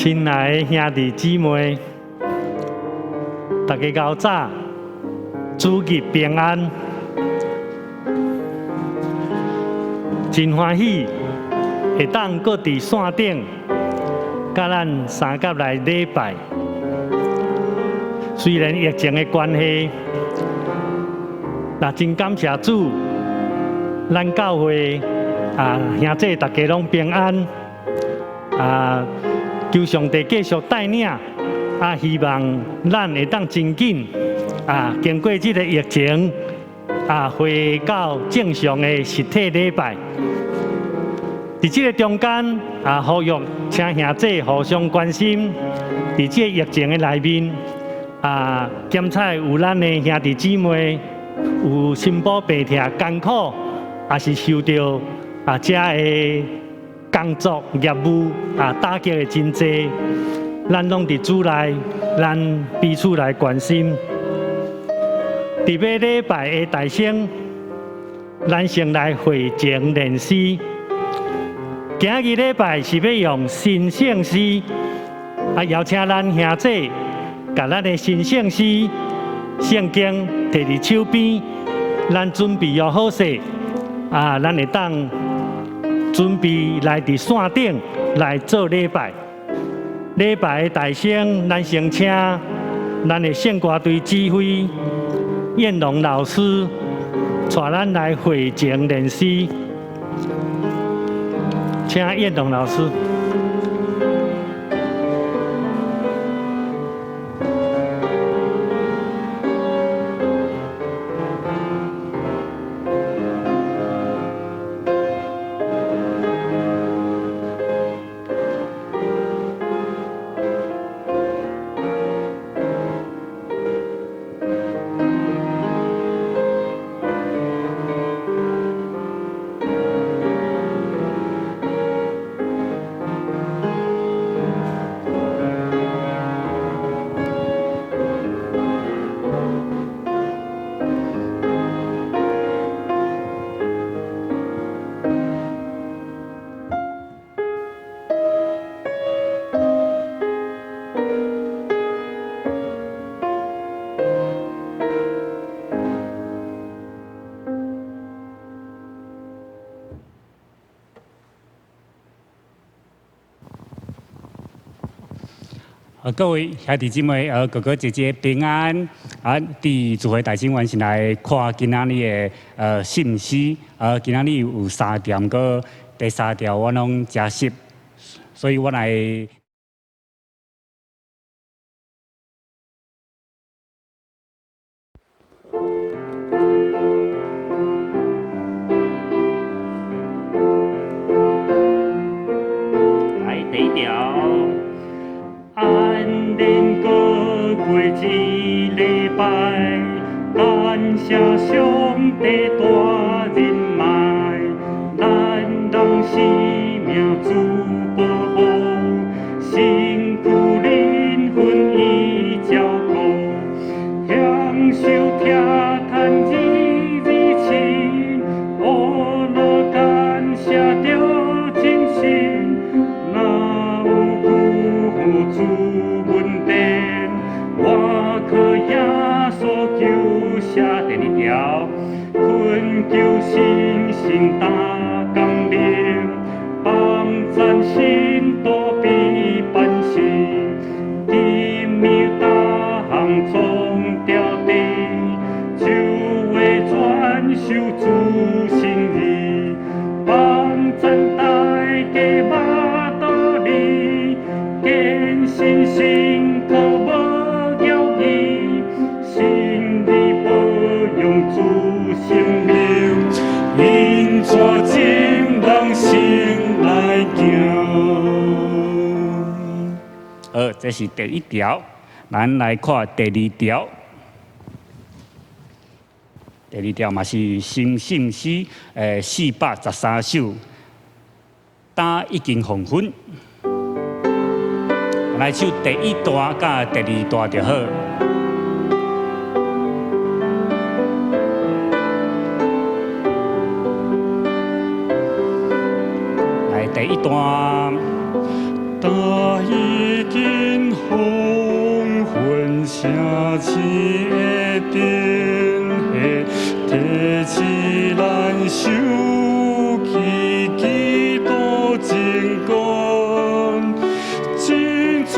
親愛的兄弟姊妹，大家𠢕早，主日平安。真歡喜會當閣佇線頂，佮咱相佮來禮拜。雖然疫情的關係，但真感謝主，咱教會啊兄弟大家攏平安啊！求上帝繼續帶領，啊，希望咱會當真緊啊，經過這個疫情啊，回到正常的實體禮拜。佇這個中間啊，呼籲請兄弟互相關心。佇這個疫情的內面啊，檢測有咱的兄弟姊妹有心腹病痛艱苦，也是受著啊遮的工作業務啊，打擊的真濟，咱攏佇主內，咱彼此來關心。佇欲禮拜的大先，咱先來會前練詩。今日禮拜是欲用神聖詩，啊，邀請咱兄弟，共咱的神聖詩聖經提佇手邊，咱準備予好勢，啊，咱會當準備來佇線頂來做禮拜。禮拜的大先，咱先請咱的聖歌隊指揮燕龍老師帶咱來會前練詩，請燕龍老師。各位兄弟姊妹，哥哥姐姐平安。啊，佇聚會大先，阮先來看今仔日的信息。今仔日有三條，毋過第三條我攏誠熟，所以我來。來第一條，按連閣過一禮拜，感謝上帝大仁愛，咱人生命主保護，身軀靈魂伊照顧，享受疼嘆日日親，學樂感謝著真心，若有辜負主恩典，我靠耶穌求赦。第二條，懇求神聖大降臨，幫贊信徒比凡事，奇妙大項創造地，就會傳授主心意，幫贊大家馬道理，堅信信徒無猶疑，心理保養主生命，因帶眾人先來行。好，這是第一條，咱來看第二條。第二條嘛是新信詩，413首，今已經黃昏。來唱第一段佮第二段就好。來第一段，今已城市的灯火，提醒咱守起基督真光。真济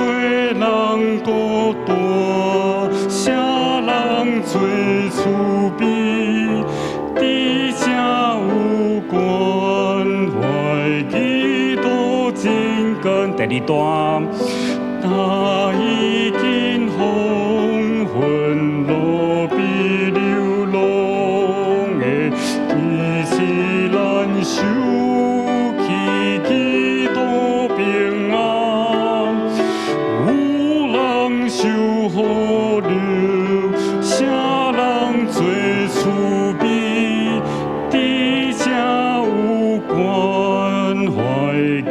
人孤单，啥人做慈悲？伫这有关怀基督真光。第二段。若已经黄昏，路比流浪的，提醒咱守起基督平安。有人受苦流，啥人做慈悲？伫这有关怀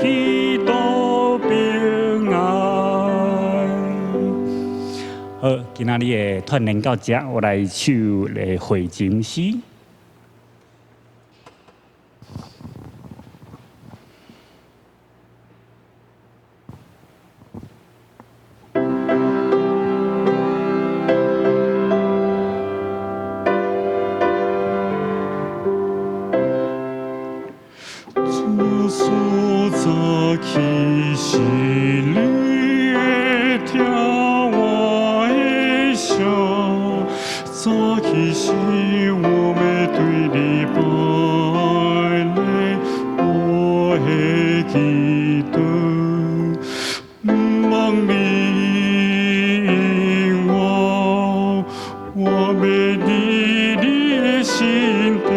基督平安。好，今仔日的串联到這，我來唱的回情詩。主所早起時，你會聽我的聲；早起時，我欲對你拜禮，我的祈禱。毋茫你應我，我欲佇你的聖殿，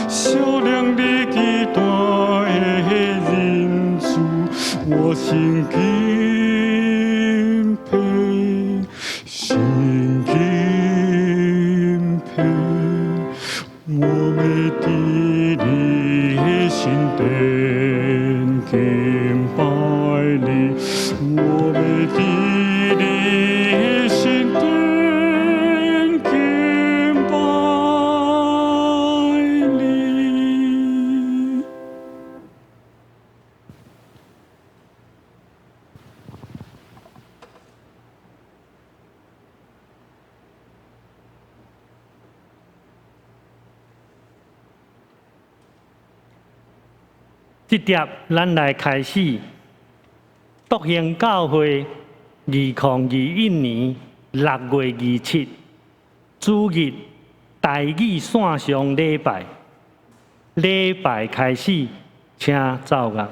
照亮你極大的仁慈，我心敬佩，心敬佩。我欲佇你的聖殿敬拜你，我欲佇你的聖殿敬拜你。這碟咱來開始，篤興教會2021年6月27主日台語線上禮拜，禮拜開始，請奏樂。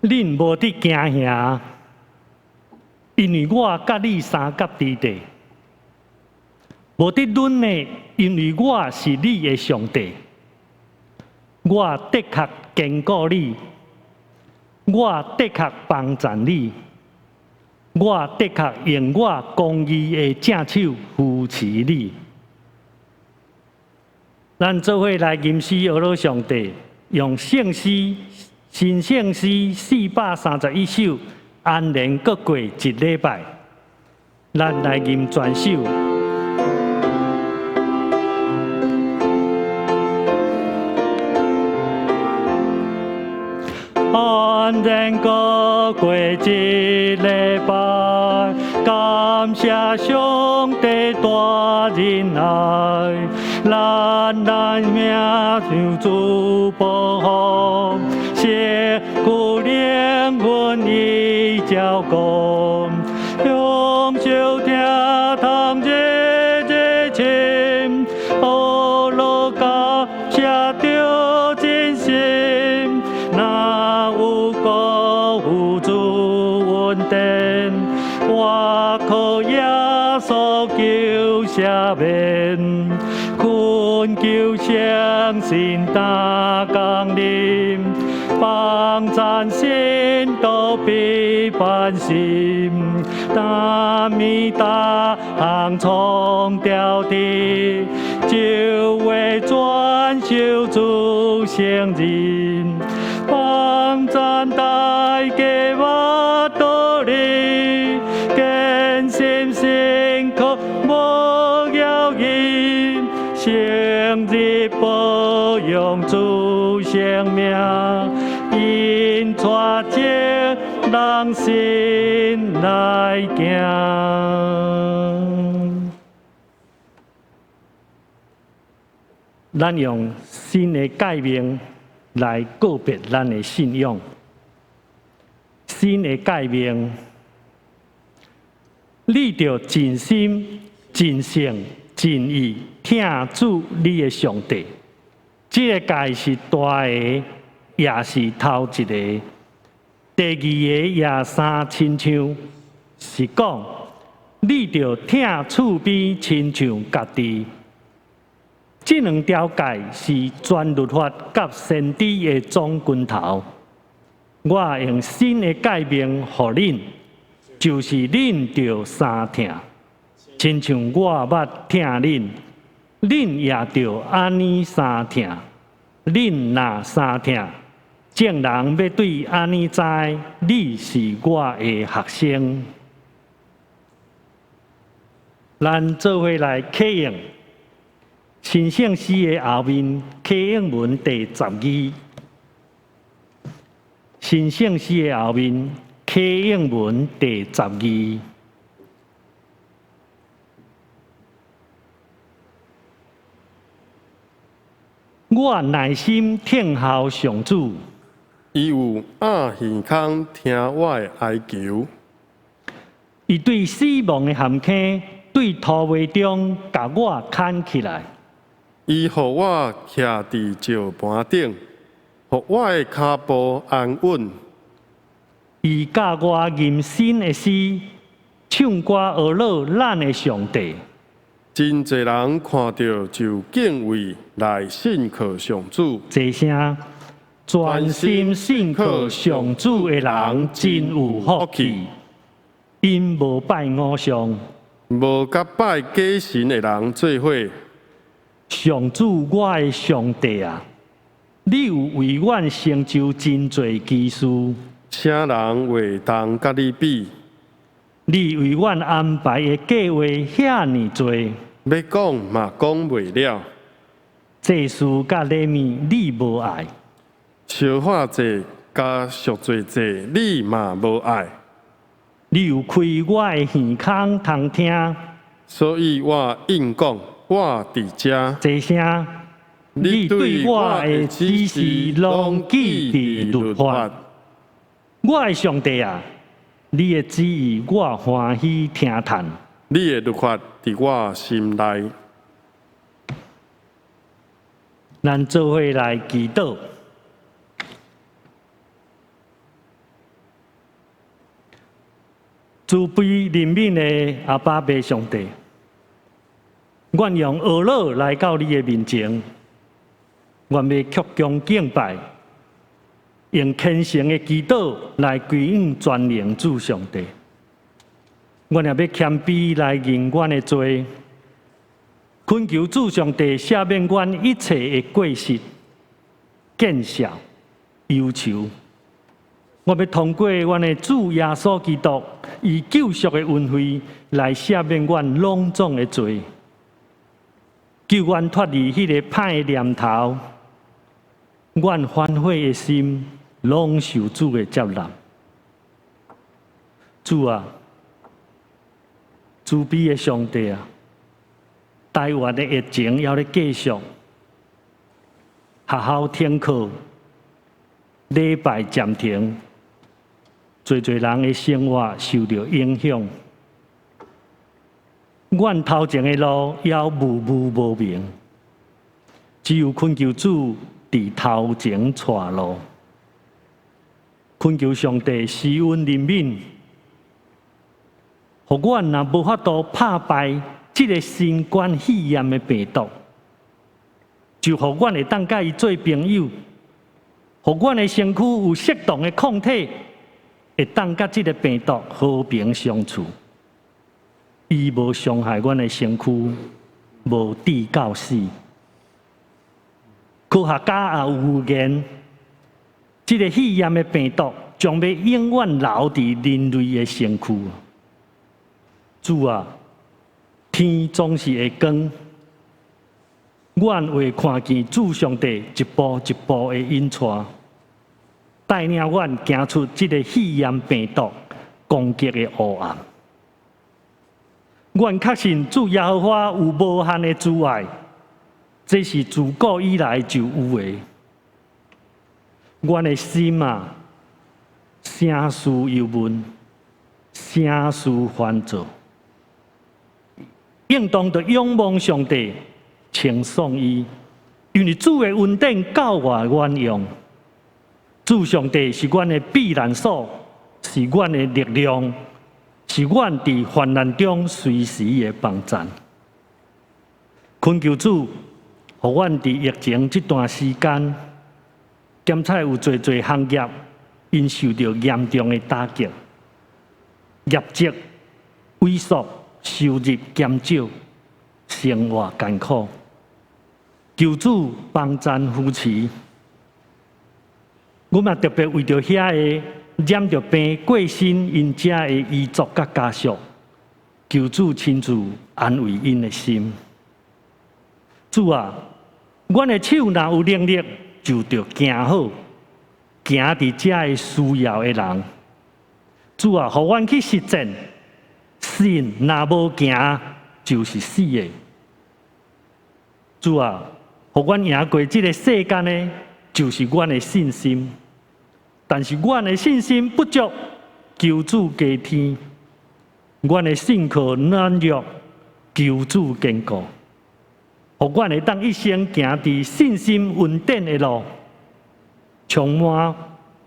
恁無得驚嚇，因為我佮你相佮佇地；無得忍的，因為我是你的上帝。我的確堅固你，我的確幫贊你，我的確用我公義的正手扶持你。咱做伙來吟詩學老上帝，用聖詩。新聖詩431首，安然閣過一禮拜。咱來吟全首。安然閣過一禮拜，感謝上帝大仁愛，咱人命求主保護，身軀靈魂伊照顧，享受疼痛日日深，學樂感謝著真心，若有辜負主恩典，我靠耶穌求赦免，懇求聖神大降臨，幫贊信徒必翻身，大暝大行創造地，就會轉受主聖人，幫贊大家我道理，堅心信靠無搖移，成日保養主生命，因帶眾人心來行。咱用新的誡命來告別咱的信仰。新的誡命，你著盡心、盡性、盡意疼主你的上帝。這个誡是大个，也是頭一个。第二个也相親像，是講你著疼厝邊親像家己。這兩條誡是全律法佮先知的總根頭。我用新的誡命予恁，就是恁著相疼，親像我捌疼恁，恁也著按呢相疼。恁若相疼，眾人欲對按呢知，你是我的學生。咱做伙來啟用新聖詩的後面啟應文第12，新聖詩的後面啟應文第12。我耐心聽候上主，伊有掩耳孔聽我的哀求。伊對死亡的陷坑，對塗畫中共我牽起來。伊予我徛佇石盤頂，予我的跤步安穩。伊教我吟新的詩，唱歌呵咾咱的上帝。真濟人看著就敬畏來信靠上主。齊聲，專心信靠上主的人真有福氣，𪜶無拜偶像，無佮拜假神的人做伙。上主，我的上帝啊，你有為阮成就真濟奇事。啥人會當佮你比？你為阮安排的計劃遐爾濟，欲講嘛講袂了。祭司佮禮物你無愛，燒化祭佮贖罪祭你嘛無愛。你有開我的耳孔通聽，所以我應講，我佇遮。齊聲，你對我的指示攏記佇律法。我的上帝啊，你的旨意我歡喜聽嘆。你的律法佇我心內。咱做伙來祈禱。慈悲憐憫的阿爸父上帝，阮用呵咾來到你的面前，阮欲鞠躬敬拜，用虔誠的祈禱來歸向全能主上帝。阮也欲謙卑來認阮的罪，懇求主上帝赦免阮一切的過失、見笑、憂愁。我欲通過阮的主耶穌基督，以救贖的恩惠來赦免阮攏總的罪，救阮脫離彼個歹的念頭。阮反悔的心攏受主的接納。主啊，慈悲的上帝啊，台灣的疫情猶咧繼續，學校停課，禮拜暫停，濟濟人的生活受著影響。阮頭前的路猶霧霧無明，只有懇求主佇頭前帶路，懇求上帝施恩憐憫，予阮若無法度拍敗這个新冠肺炎的病毒，就予阮會當佮伊做朋友，予阮的身軀有適當的抗體，會當佮這个病毒和平相處。伊無傷害阮的身軀，無致到死。科學家也有預言，這个肺炎的病毒將欲永遠留佇人類的身軀。主啊，天總是會光，阮會看見主上帝一步一步的引帶，帶領阮行出這个肺炎病毒攻擊的黑暗。阮確信主耶和華有無限的慈愛，這是自古以來就有的。阮的心啊，啥事憂悶，啥事煩躁，應當著仰望上帝，稱頌伊，因為主的恩典夠偌阮用。主上帝是阮的避難所，是阮的力量，是阮佇患難中隨時的幫贊。懇求主，予阮佇疫情這段時間，檢測有濟濟行業𪜶受著嚴重的打擊，業績萎縮，收入減少，生活艱苦。求主幫贊扶持。阮嘛特別為著遐个染著病過身𪜶遮的遺族佮家屬，求主親自安慰𪜶的心。主啊，阮的手若有能力，就著行好，行佇遮个需要的人。主啊，予阮去實踐，信若無行，就是死的。主啊，予阮贏過這个世間的，就是阮的信心。但是阮的信心不足，求主加添；阮的信靠軟弱，求主堅固。予阮會當一生行佇信心恩典的路，充滿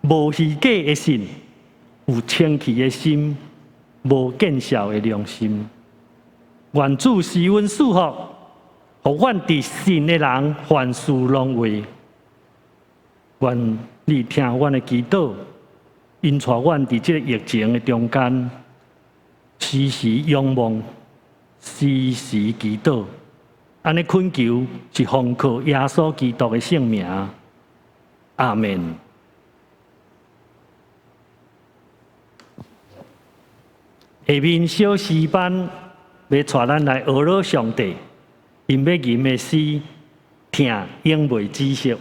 無虛假的信，有清氣的心，無見笑的良心。願主施恩賜福，予阮佇信的人凡事攏會。願你聽阮的祈禱，引帶阮佇這个疫情的中間，時時仰望，時時祈禱。按呢懇求是奉靠耶穌基督的聖名，阿們。下面小詩班欲帶咱來學樂上帝，𪜶欲吟的詩，疼永袂止息。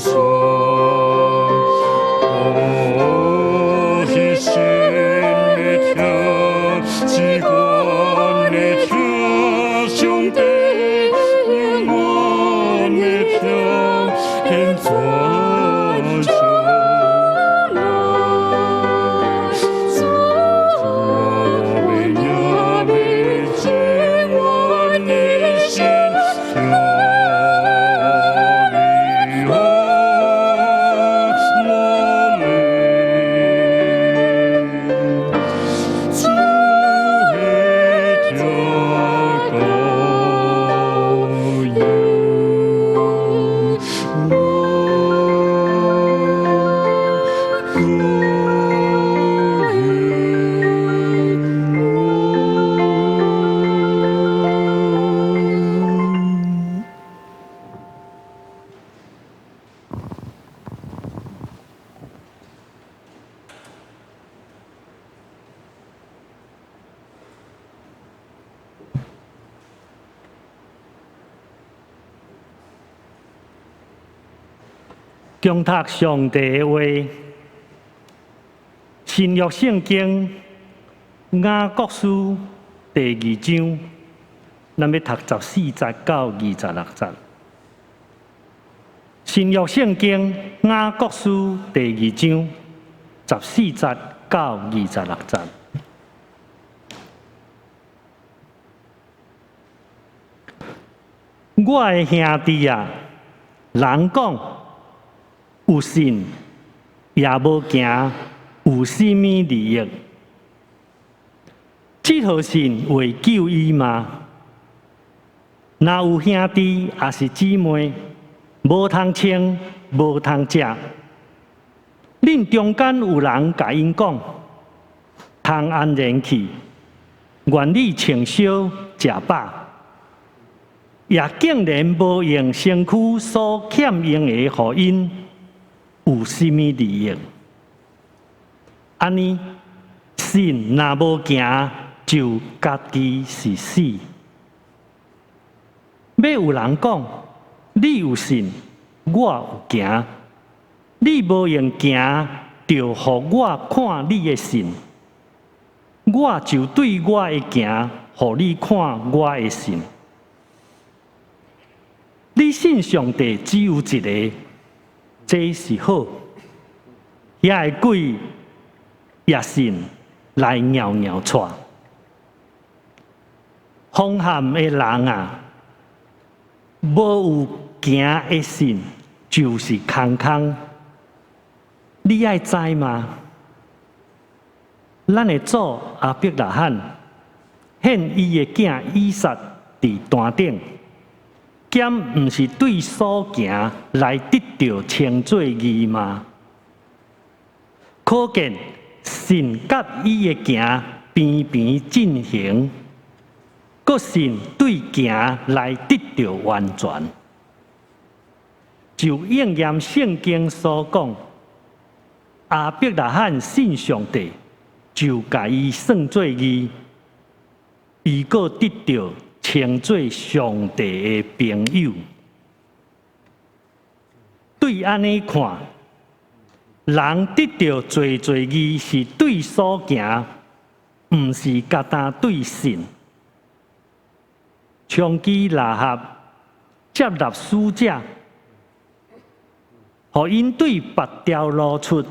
山。哦，彼心的疼，至悬的疼，上帝永远的疼，现在将来。主我欲进阮的心，疼你和我灵，主的疼够用我，够用我。恭讀上帝的話，新約聖經雅各書第二章，咱欲讀14節到26節。新約聖經雅各書第二章14節到26節。我的兄弟啊，人講有信也無行，有啥物利益？這號信會救伊嗎？若有兄弟抑是姊妹，無通穿，無通食，恁中間有人共𪜶講，通安然去，願你穿燒食飽，也竟然無用身軀所欠用的予𪜶，有啥物利益？按呢，信若無行，就家己是死。欲有人講，你有信，我有行；你無用行，就予我看你的信。我就對我的行，予你看我的信。你信上帝只有一个，這是好。遐個鬼也信來搖搖掣。兇悍的人啊，無有行的信，就是空空。你愛知嗎？咱的祖亞伯拉罕獻伊的囝以撒佇壇頂，敢毋是對所行來得著稱做義嗎？可見信佮伊的行平平進行，閣信對行來得著完全，就應驗聖經所講：亞伯拉罕信上帝，就共伊算做義，伊閣得著稱做上帝的朋友。對按呢看，人得著濟濟義是對所行，毋是干焦對信。娼妓喇合接納使者，予𪜶對別條路出，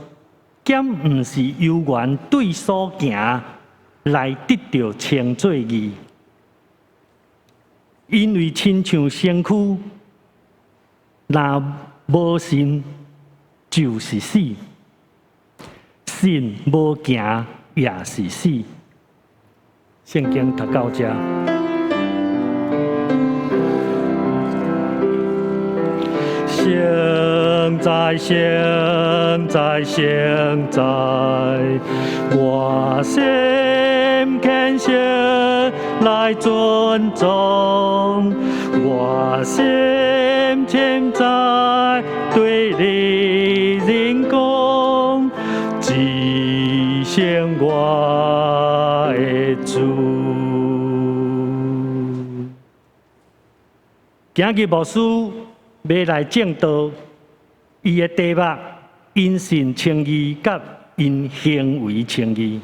敢毋是猶原對所行來得著稱做義？因為親像身軀，若無信就是死，信無行也是死。聖經讀到這。聖哉，聖哉，聖哉，我心虔誠來尊崇，我心虔哉對你認講，至聖我的主。今日牧師欲來證道，伊的題目：因信稱義佮因行為稱義。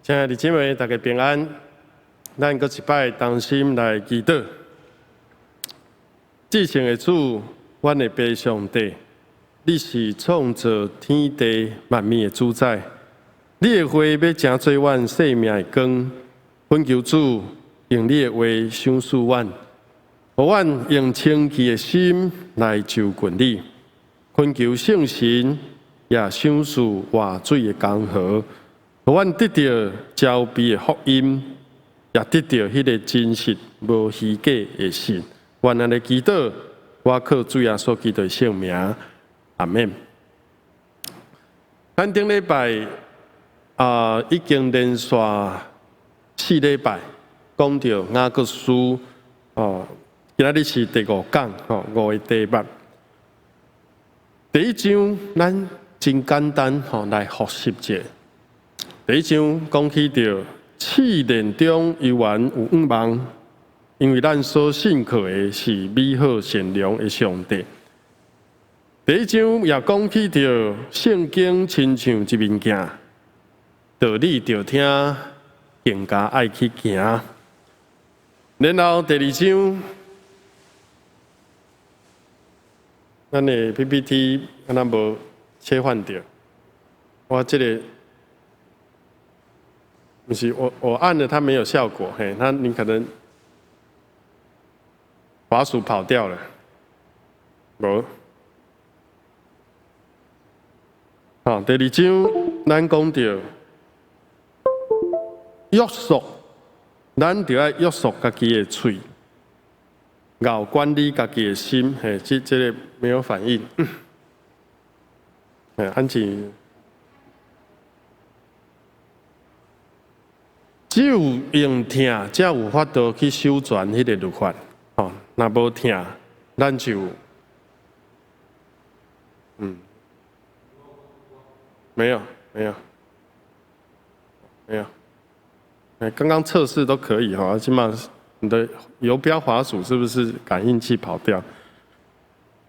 親愛的姊妹，大家平安。咱閣一擺同心來祈禱。至聖的主，阮的父上帝，你是創造天地萬物的主宰。你的話欲成做阮生命的光，懇求主用你的話賞賜阮，予阮用清氣的心來就近你。懇求聖神也賞賜活水的江河，予阮得著慈悲的福音，也得著彼个真實無虛假的信。阮按呢祈禱，我靠主耶穌基督的聖名，阿們。咱頂禮拜啊，已經連續4禮拜講著雅各書哦，今仔日是第五講吼，五个題目。第一章咱真簡單吼來複習者。第一章講起著試煉中猶原有向望，因為咱所信靠的是美好善良的上帝。第一章也講起著聖經親像一面鏡，道理著聽，更加愛去行。然後第二章，咱的 PPT 敢若無切換著，我這個毋是我按了它沒有效果，嘿，那你可能滑鼠跑掉了，無。好，第二章咱講著約束，咱著愛約束家己的喙，𠢕管理家己的心，嘿，這個沒有反應，嘿，安靜。只有用疼，才有法度去守全彼个律法。吼，若無疼，咱就，沒有，沒有，沒有。哎，剛剛測試都可以哈，起碼你的游標滑鼠是不是感應器跑掉？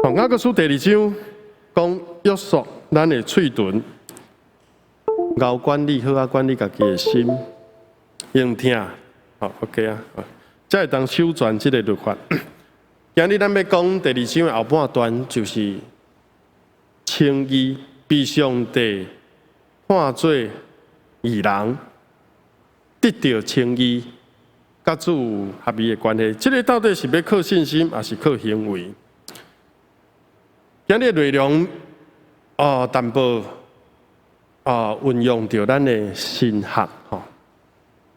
好，雅各書第二章講約束咱的喙唇，𠢕管理好啊，管理家己的心，用疼，好 OK 啊，才會當守全這個律法。今日咱欲講第二章的後半段，就是稱義被上帝看做義人，得著稱義，佮主有合宜的關係。這個到底是欲靠信心，抑是靠行為？今日內容哦，淡薄啊，運用著咱的神學吼。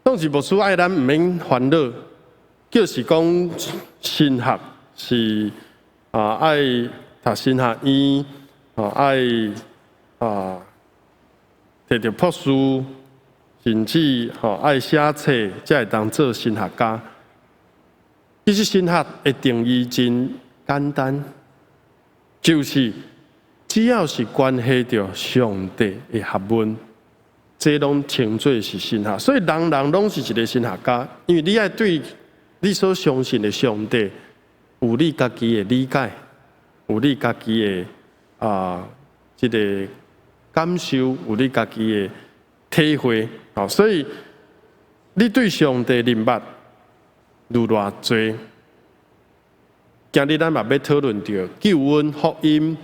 總是牧師愛咱毋免煩惱，就是講神學是啊愛讀神學院，哦愛啊摕著博士，甚至吼愛寫冊，才會當做神學家。其實神學的定義真簡單，就是只要是關係著上帝的學問，這攏稱做是神學。所以人人攏是一個神學家，因為你愛對你所相信的上帝有你家己的理解，有你家己的啊這個感受，有你家己的體會。好，所以你對上帝認捌有偌濟？今日咱嘛欲討論著救恩、福音、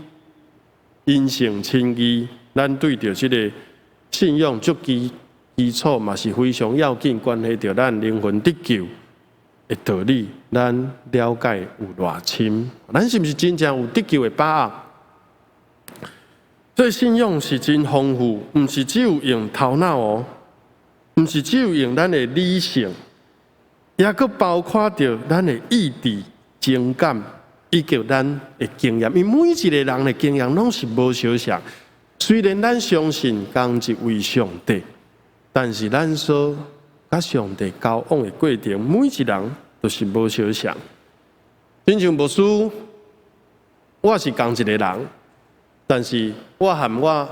因信稱義，咱對著這個信仰足基礎嘛是非常要緊，關係著咱靈魂得救的道理，咱了解有偌深？咱是毋是真正有得救的把握？這信仰是真豐富，毋是只有用頭腦哦，毋是只有用咱的理性，也閣包括著咱的意志、情感以及咱的經驗。因為每一個人的經驗攏是無相仝。雖然咱相信仝一位上帝，但是咱所佮上帝交往的過程，每一人都是無相仝。親像牧師，我是仝一个人，但是我和我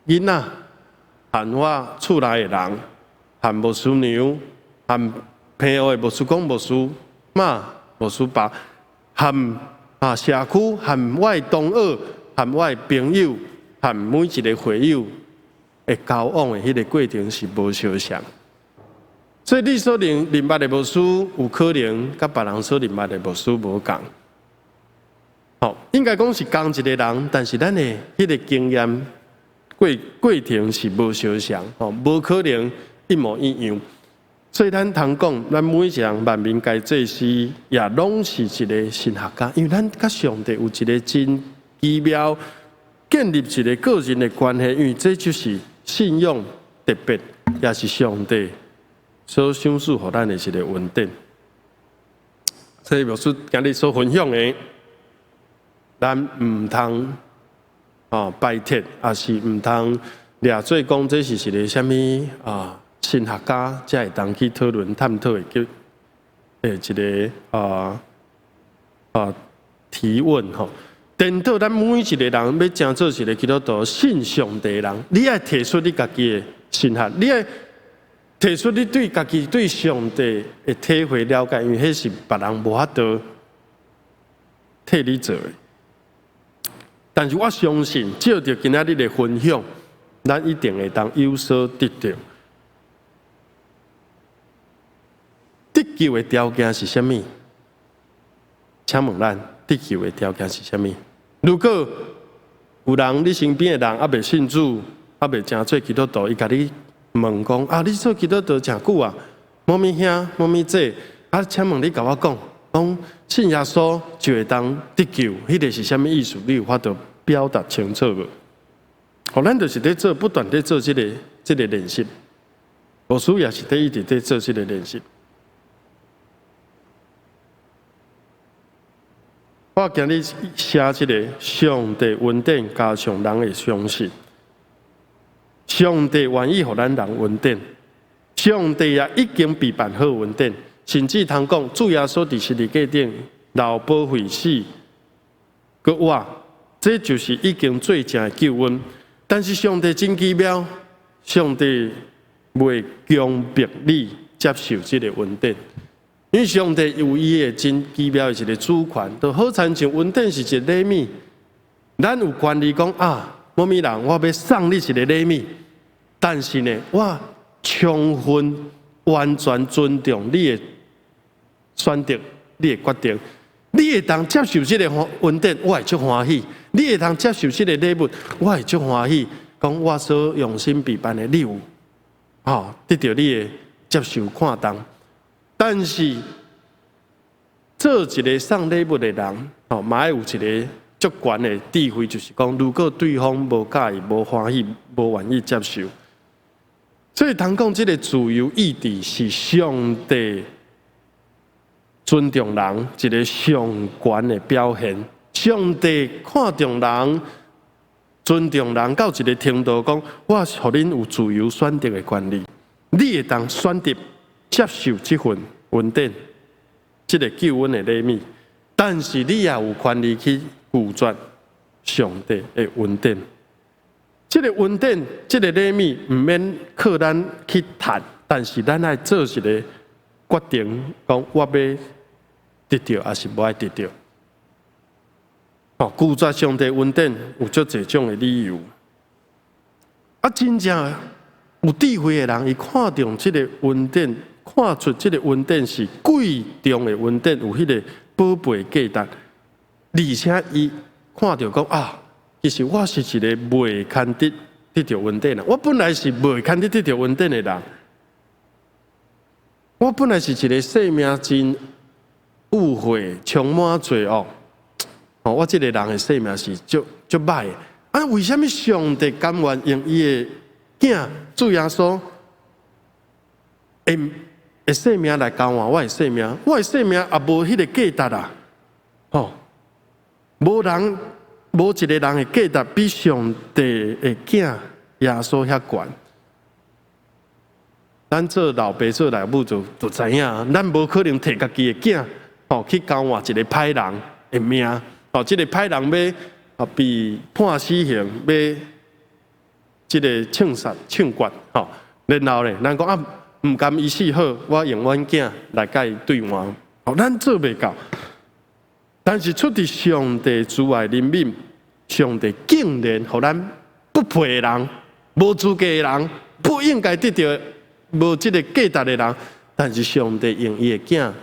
囡仔、和我厝內的人、和牧師娘、和平湖的牧師公、牧師媽、牧師爸，和社區、和我的同學、和我的朋友、和每一个會友的交往的彼个過程是無相像。所以你所認捌的牧師，有可能佮別人所認捌的牧師無仝。吼，應該講是仝一个人，但是咱的彼个經驗過程是無相像，吼，無可能一模一樣。所以咱通講，咱每一個人萬民皆祭司，也攏是一个神學家，因為咱佮上帝有一个真奇妙建立一个個人的關係，因為這就是信仰特別，也是上帝所賞賜予咱的一个恩典。所以牧師今日所分享的，咱毋通排斥，抑是毋通掠做講這是一个啥物神學家才會當去討論探討的叫一个提問吼。顛倒咱每一个人欲成做一个基督徒信上帝的人，你愛提出你家己的神學，你愛提出你對家己對上帝的體會了解，因為彼是別人無法度替你做的。但是我相信，藉著今仔日的分享，咱一定會當有所得著。得救的條件是啥物？請問咱得救的條件是啥物？如果有人你身邊的人猶未信主，猶未成做基督徒，伊共你問講啊，你做基督徒誠久啊？某物兄，某物姐，啊，請問你共我講，講信耶穌就會當得救，彼个是啥物意思？你有法度表達清楚無？吼，咱就是咧做，不斷咧做這個練習。牧師也是咧一直咧做這個練習。我今日寫這个上帝恩典加上人的相信，上帝願意予咱人恩典，上帝也已經備辦好恩典，甚至通講主耶穌佇十字架頂流寶血死，閣活，這就是已經做成的救恩。但是上帝真奇妙，上帝袂強迫你接受這个恩典。因為上帝有伊的真奇妙的一个主權，就好親像恩典是一个禮物，咱有權利講啊，某物人我欲送你一个禮物，但是呢，我充分完全尊重你的選擇，你的決定，你會當接受這个恩典，我會足歡喜；你會當接受這个禮物，我會足歡喜。講我所用心備辦的禮物，得著你的接受看重。但是做一个送禮物的人，嘛愛有一个足懸的智慧，就是講，如果對方無佮意、無歡喜、無願意接受，所以通講這个自由意志是上帝尊重人一个上懸的表現。上帝看重人、尊重人到一个程度，講我予恁有自由選擇的權利，你會當選擇接受這份恩典，這个救恩的禮物，但是你也有權利去拒絕上帝的恩典。這个恩典，這个禮物，毋免靠咱去趁，但是咱愛做一个決定，講我欲得著，抑是無愛得著。拒絕上帝恩典有足濟種的理由。啊，真正有智慧的人，伊看重這个恩典，看出這个恩典是貴重的恩典，有彼个寶貝價值。而且伊看著講啊，其實我是一個袂堪得得著恩典的，我本來是袂堪得得著恩典的人。我本來是一個生命真污穢、充滿罪惡。我這個人的生命是足足歹的。啊，為啥物上帝甘願用伊的囝主耶穌的生命來交換我的生命？我的生命也無彼个價值啊！吼，無人，無一个人的價值比上帝的囝耶穌遐懸。咱做老爸做老母就知影，咱無可能提家己的囝去交換一个歹人的命。這个歹人欲被判死刑，欲這个槍殺槍決，然後呢，咱講啊，毋甘伊死好，我用阮囝來共伊對換，咱做袂到。但是出佇上帝慈愛憐憫，上帝竟然予咱不配的人、無資格的人、不應該得著、無這个價值的人，但是上帝用伊的囝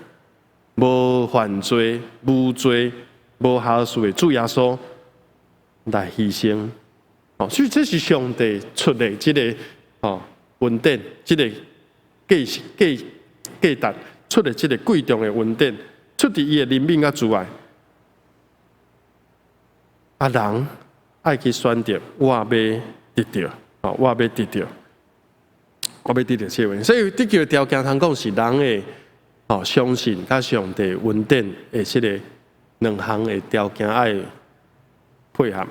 無犯罪、無罪、無瑕疵的主耶穌來犧牲。哦，所以這是上帝出的這个恩典，這个價價價值出的這个貴重的恩典，出佇伊的憐憫佮慈愛。啊，人愛去選擇，我欲得著，哦，我欲得著，我欲得著這位。所以得救的條件，通講是人的相信佮上帝恩典的這个兩項的條件愛配合。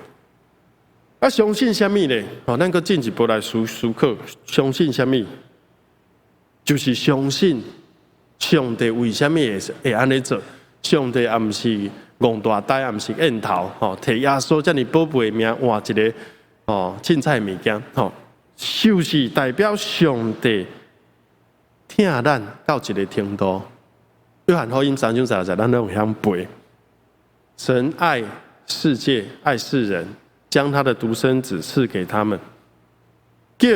啊，相信啥物呢？哦，咱閣進一步來思思考，相信啥物？就是相信上帝為啥物會會按呢做？上帝也毋是戇大呆，也毋是煙頭，吼，提耶穌遮爾寶貝的命換一个凊彩物件，吼，就是代表上帝疼咱到一个程度。約翰福音三章十六節，咱攏會曉背。神愛世界，愛世人，將他的獨生子賜給他們，叫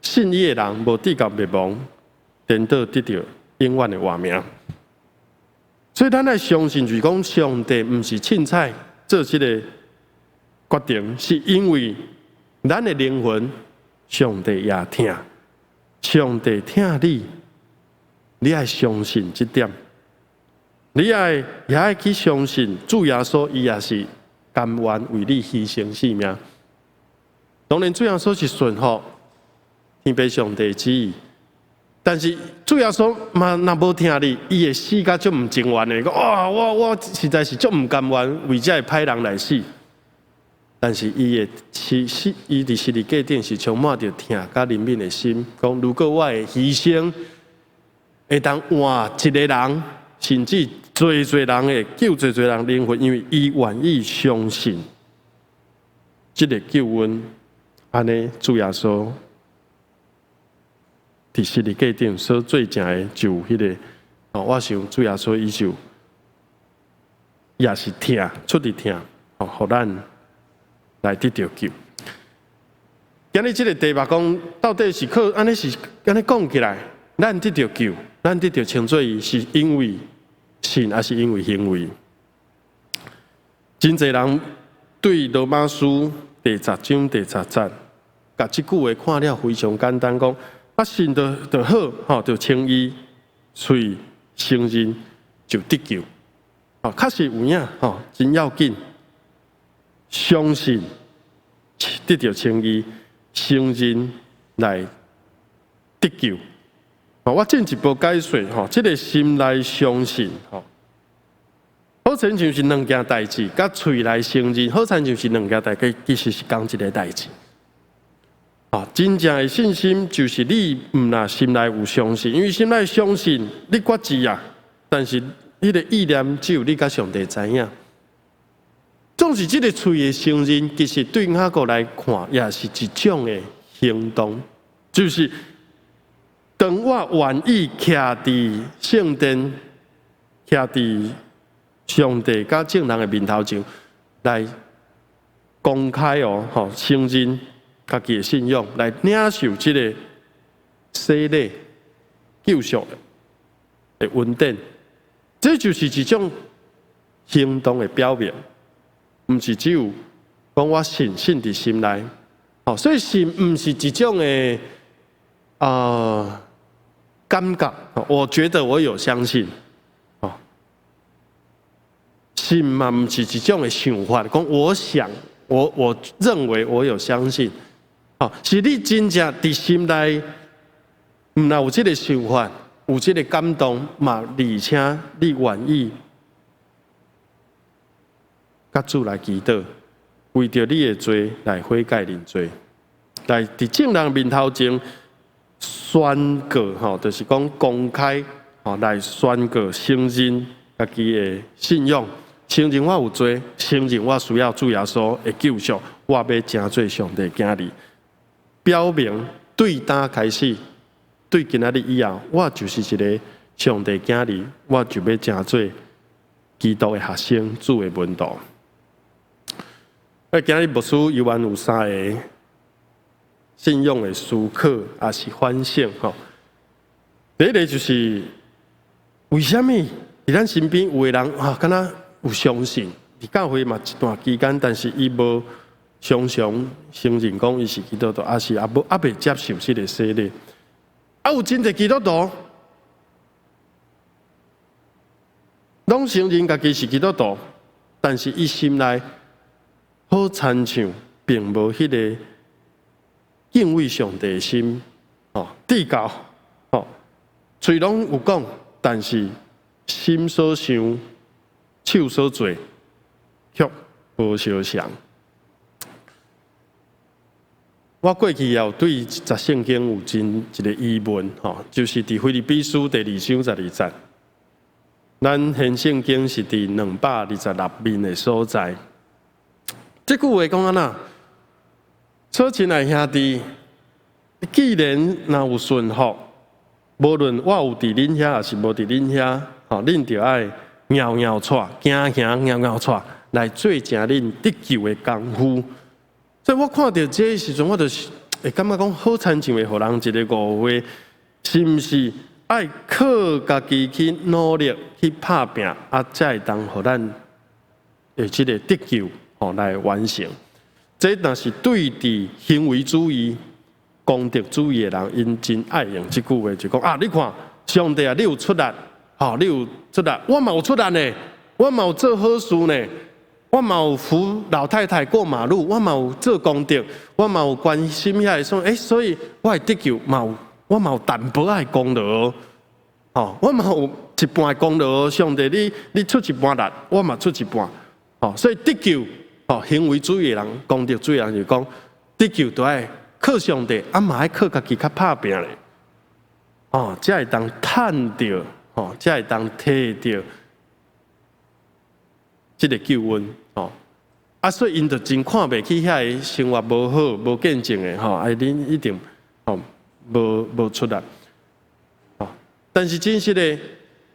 信伊的人無至到滅亡，顛倒得著永遠的活命。所以咱愛相信，就是講上帝毋是凊彩做這个決定，是因為咱的靈魂，上帝也疼，上帝疼你，你愛相信這點，你愛也愛去相信主耶穌，伊也是甘願為你犧牲性命。當然，主耶穌是順服天父上帝旨意，但是主耶穌嘛，若無疼你，伊會死甲足毋情願的，講哇，我我實在是足毋甘願為這个歹人來死。但是伊的是死，伊佇十字架頂是充滿著疼佮憐憫的心，講如果我的犧牲會當換一個人，甚至濟濟人的救濟濟人靈魂，因為伊願意相信這个救恩，按呢主耶穌佇十字架頂所做成的就彼个，哦，我想主耶穌伊就也是疼，出佇疼，哦，予咱來得著救。今日這个題目講，到底是靠按呢是按呢講起來，咱得著救，咱得著稱做義，是因為信，還是因為行為？真濟人對羅馬書第十章第十節，共這句話看了非常簡單，講啊信就就好，吼就稱義，喙承認就得救。哦，確實有影，吼，真要緊。相信得著稱義，承認來得救。我進一步解說，吼，這个心內相信，吼，好親像是兩件代誌，佮喙內承認，好親像是兩件代誌，其實是仝一个代誌。啊，真正的信心就是你毋若心內有相信，因為心內相信你決志啊，但是彼个意念只有你佮上帝知影。總是這个喙的承認，其實對雅各來看，也是一種的行動，就是當我願意徛佇聖殿，徛佇上帝佮眾人的面頭前來公開哦，吼承認家己的信仰，來領受這个洗禮救贖的恩典，這就是一種行動的表明，毋是只有講我信信佇心內，哦，所以信毋是一種的感覺，我覺得我有相信，哦，信嘛毋是一種的想法，講我想，我我認為我有相信，哦，是你真正佇心內，毋若有這个想法，有這个感動嘛，而且你願意佮主來祈禱，為著你的罪來悔改認罪，來佇眾人面頭前宣告，吼，就是講公開，吼來宣告承認家己的信仰，承認我有罪，承認我需要主耶穌的救贖，我欲成做上帝囝兒，表明對今開始，對今仔日以後，我就是一个上帝囝兒，我就欲成做基督的學生，主的門徒。今仔日牧師猶原有三个信仰的思考，也是反省吼。第一个就是為啥物佇咱身邊有的人啊，敢若有相信，佇教會嘛一段期間，但是伊無常常承認講伊是基督徒，抑是也無猶未接受這个洗禮。啊，有真濟基督徒攏承認家己是基督徒，但是伊心內好親像並無彼个敬畏上帝的心，哦，至到吼，喙攏有講，但是心所想、手所做，卻無相像。我過去也有對一節聖經有真一个疑問，吼，就是佇腓立比書第二章十二節，咱現聖經是佇226面的所在。這句話講按怎？所親愛兄弟，既然若有順服，無論我有佇恁遐，抑是無佇恁遐，吼，恁著愛搖搖掣，行行搖搖掣，來做成恁得救的功夫。所以我看著這个時陣，我就是會感覺講，好親像會予人一个誤會，是毋是愛靠家己去努力去拍拚，啊，才會當予咱的這个得救吼來完成？這若是對佇行為主義、功德主義的人，𪜶真愛用這句話，就講啊，你看上帝啊，你有出力，吼，你有出力，我嘛有出力呢，我嘛有做好事呢，我嘛有扶老太太過馬路，我嘛有做功德，我嘛有關心遐个，所以，所以我會得救嘛有，我嘛有淡薄仔的功勞，吼，我嘛有一半的功勞。上帝你，你出一半力，我嘛出一半，吼，所以得救。哦，行為主義的人、功德主義的人就講，得救都愛靠上帝，啊嘛愛靠家己較拍拚咧，哦，才會當趁著，哦，才會當摕著這个救恩，哦，啊，所以𪜶就真看袂起遐个生活無好、無見證的，吼，啊，恁一定吼無出力，哦，但是真實的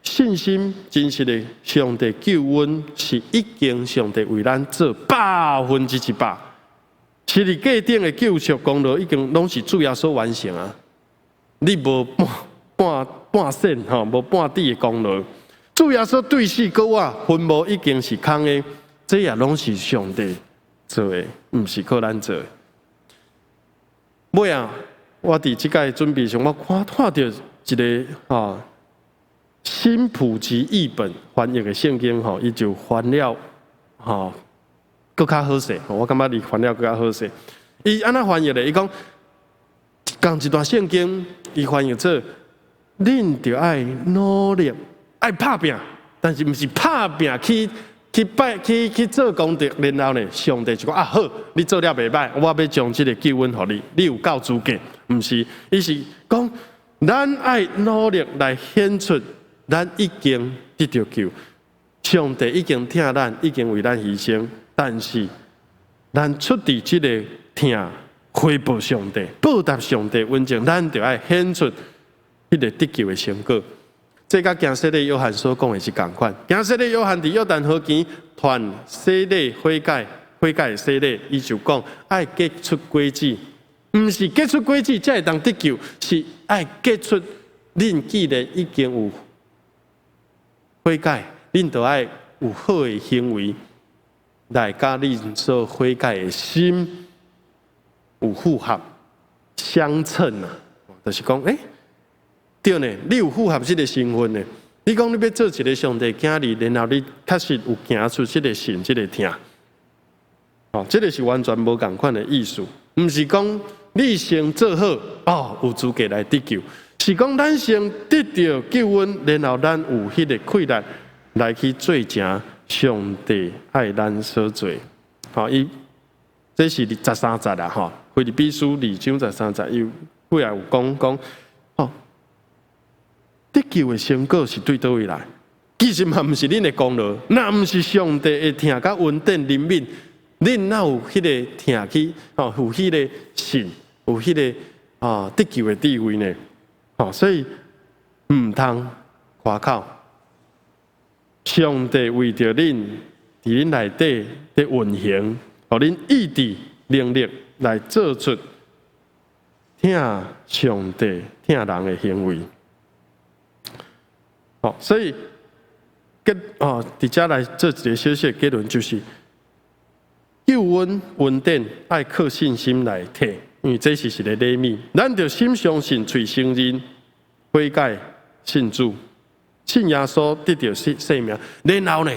信心，真實的上帝救恩是已經上帝為咱做100%，十字架頂的救贖功勞已經攏是主耶穌完成啊！你無半半半仙吼，無半滴的功勞。主耶穌對死閣活，墳墓已經是空的，這也攏是上帝做的，毋是靠咱做的。尾仔，我佇這擺準備上，我看看著一个吼。新普及譯本翻譯的聖經吼，伊就翻了吼，閣較好勢。我感覺伊翻了閣較好勢。伊按怎翻譯咧？伊講仝一段聖經，伊翻譯做：恁著愛努力，愛拍拚，但是毋是拍拚去去拜去去做功德，然後呢，上帝就講啊好，你做了袂䆀，我欲將這个救恩予你，你有夠資格。毋是，伊是講咱愛努力來顯出。咱已經得著救，上帝已經疼咱，已經為咱犧牲。但是，咱出佇這个疼回報上帝，報答上帝恩情，咱就愛顯出彼个得救的成果。這佮行洗禮約翰所講的是仝款。行洗禮約翰佇約旦河邊傳洗禮悔改，悔改的洗禮，伊就講愛結出果子，毋是結出果子才會當得救，是愛結出恁既然已經有悔改，恁就愛有好的行為來佮恁所悔改的心有符合相稱啊，就是講，欸，對呢，你有符合這个身份的。你講你欲做一个上帝囝兒，然後你確實有行出這个信、這个疼，哦，這个是完全無仝款的意思，毋是講你先做好，哦，有資格來得救。是講咱先得著救恩，然後咱有彼个氣力來去做成上帝愛咱所做。吼，伊這是十三節啦，吼，腓立比書二章十三節，伊尾仔有講講，吼，得救的成果是對佗位來？其實嘛，毋是恁的功勞，若毋是上帝的疼佮恩典憐憫，恁哪有彼个疼去？吼，有彼个信，有彼个啊得救的智慧呢？吼，所以毋通誇口。上帝為著恁佇恁內底佇運行，予恁意志能力來做出疼上帝、疼人的行為。好，所以結哦，佇遮來做一个小小結論，就是救恩恩典愛靠信心來提，因為這是一个禮物。咱著心相信、喙承認、悔改、信主、信耶穌得著生命。然後呢，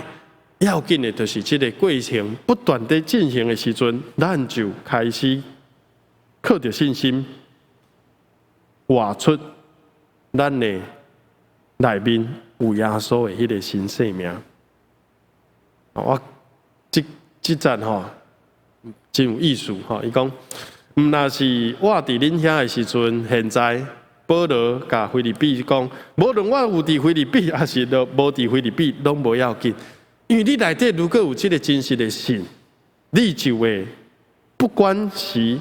要緊的就是這个過程不斷地進行的時陣，咱就開始靠著信心活出咱的內面有耶穌的彼个新生命。我這這節吼真有意思吼，伊講，毋若是我佇恁遐的時陣，現在保羅共腓立比講，無論我有佇腓立比，抑是無佇腓立比，攏無要緊。因為你內底如果有這個真實的信，你就會不管時，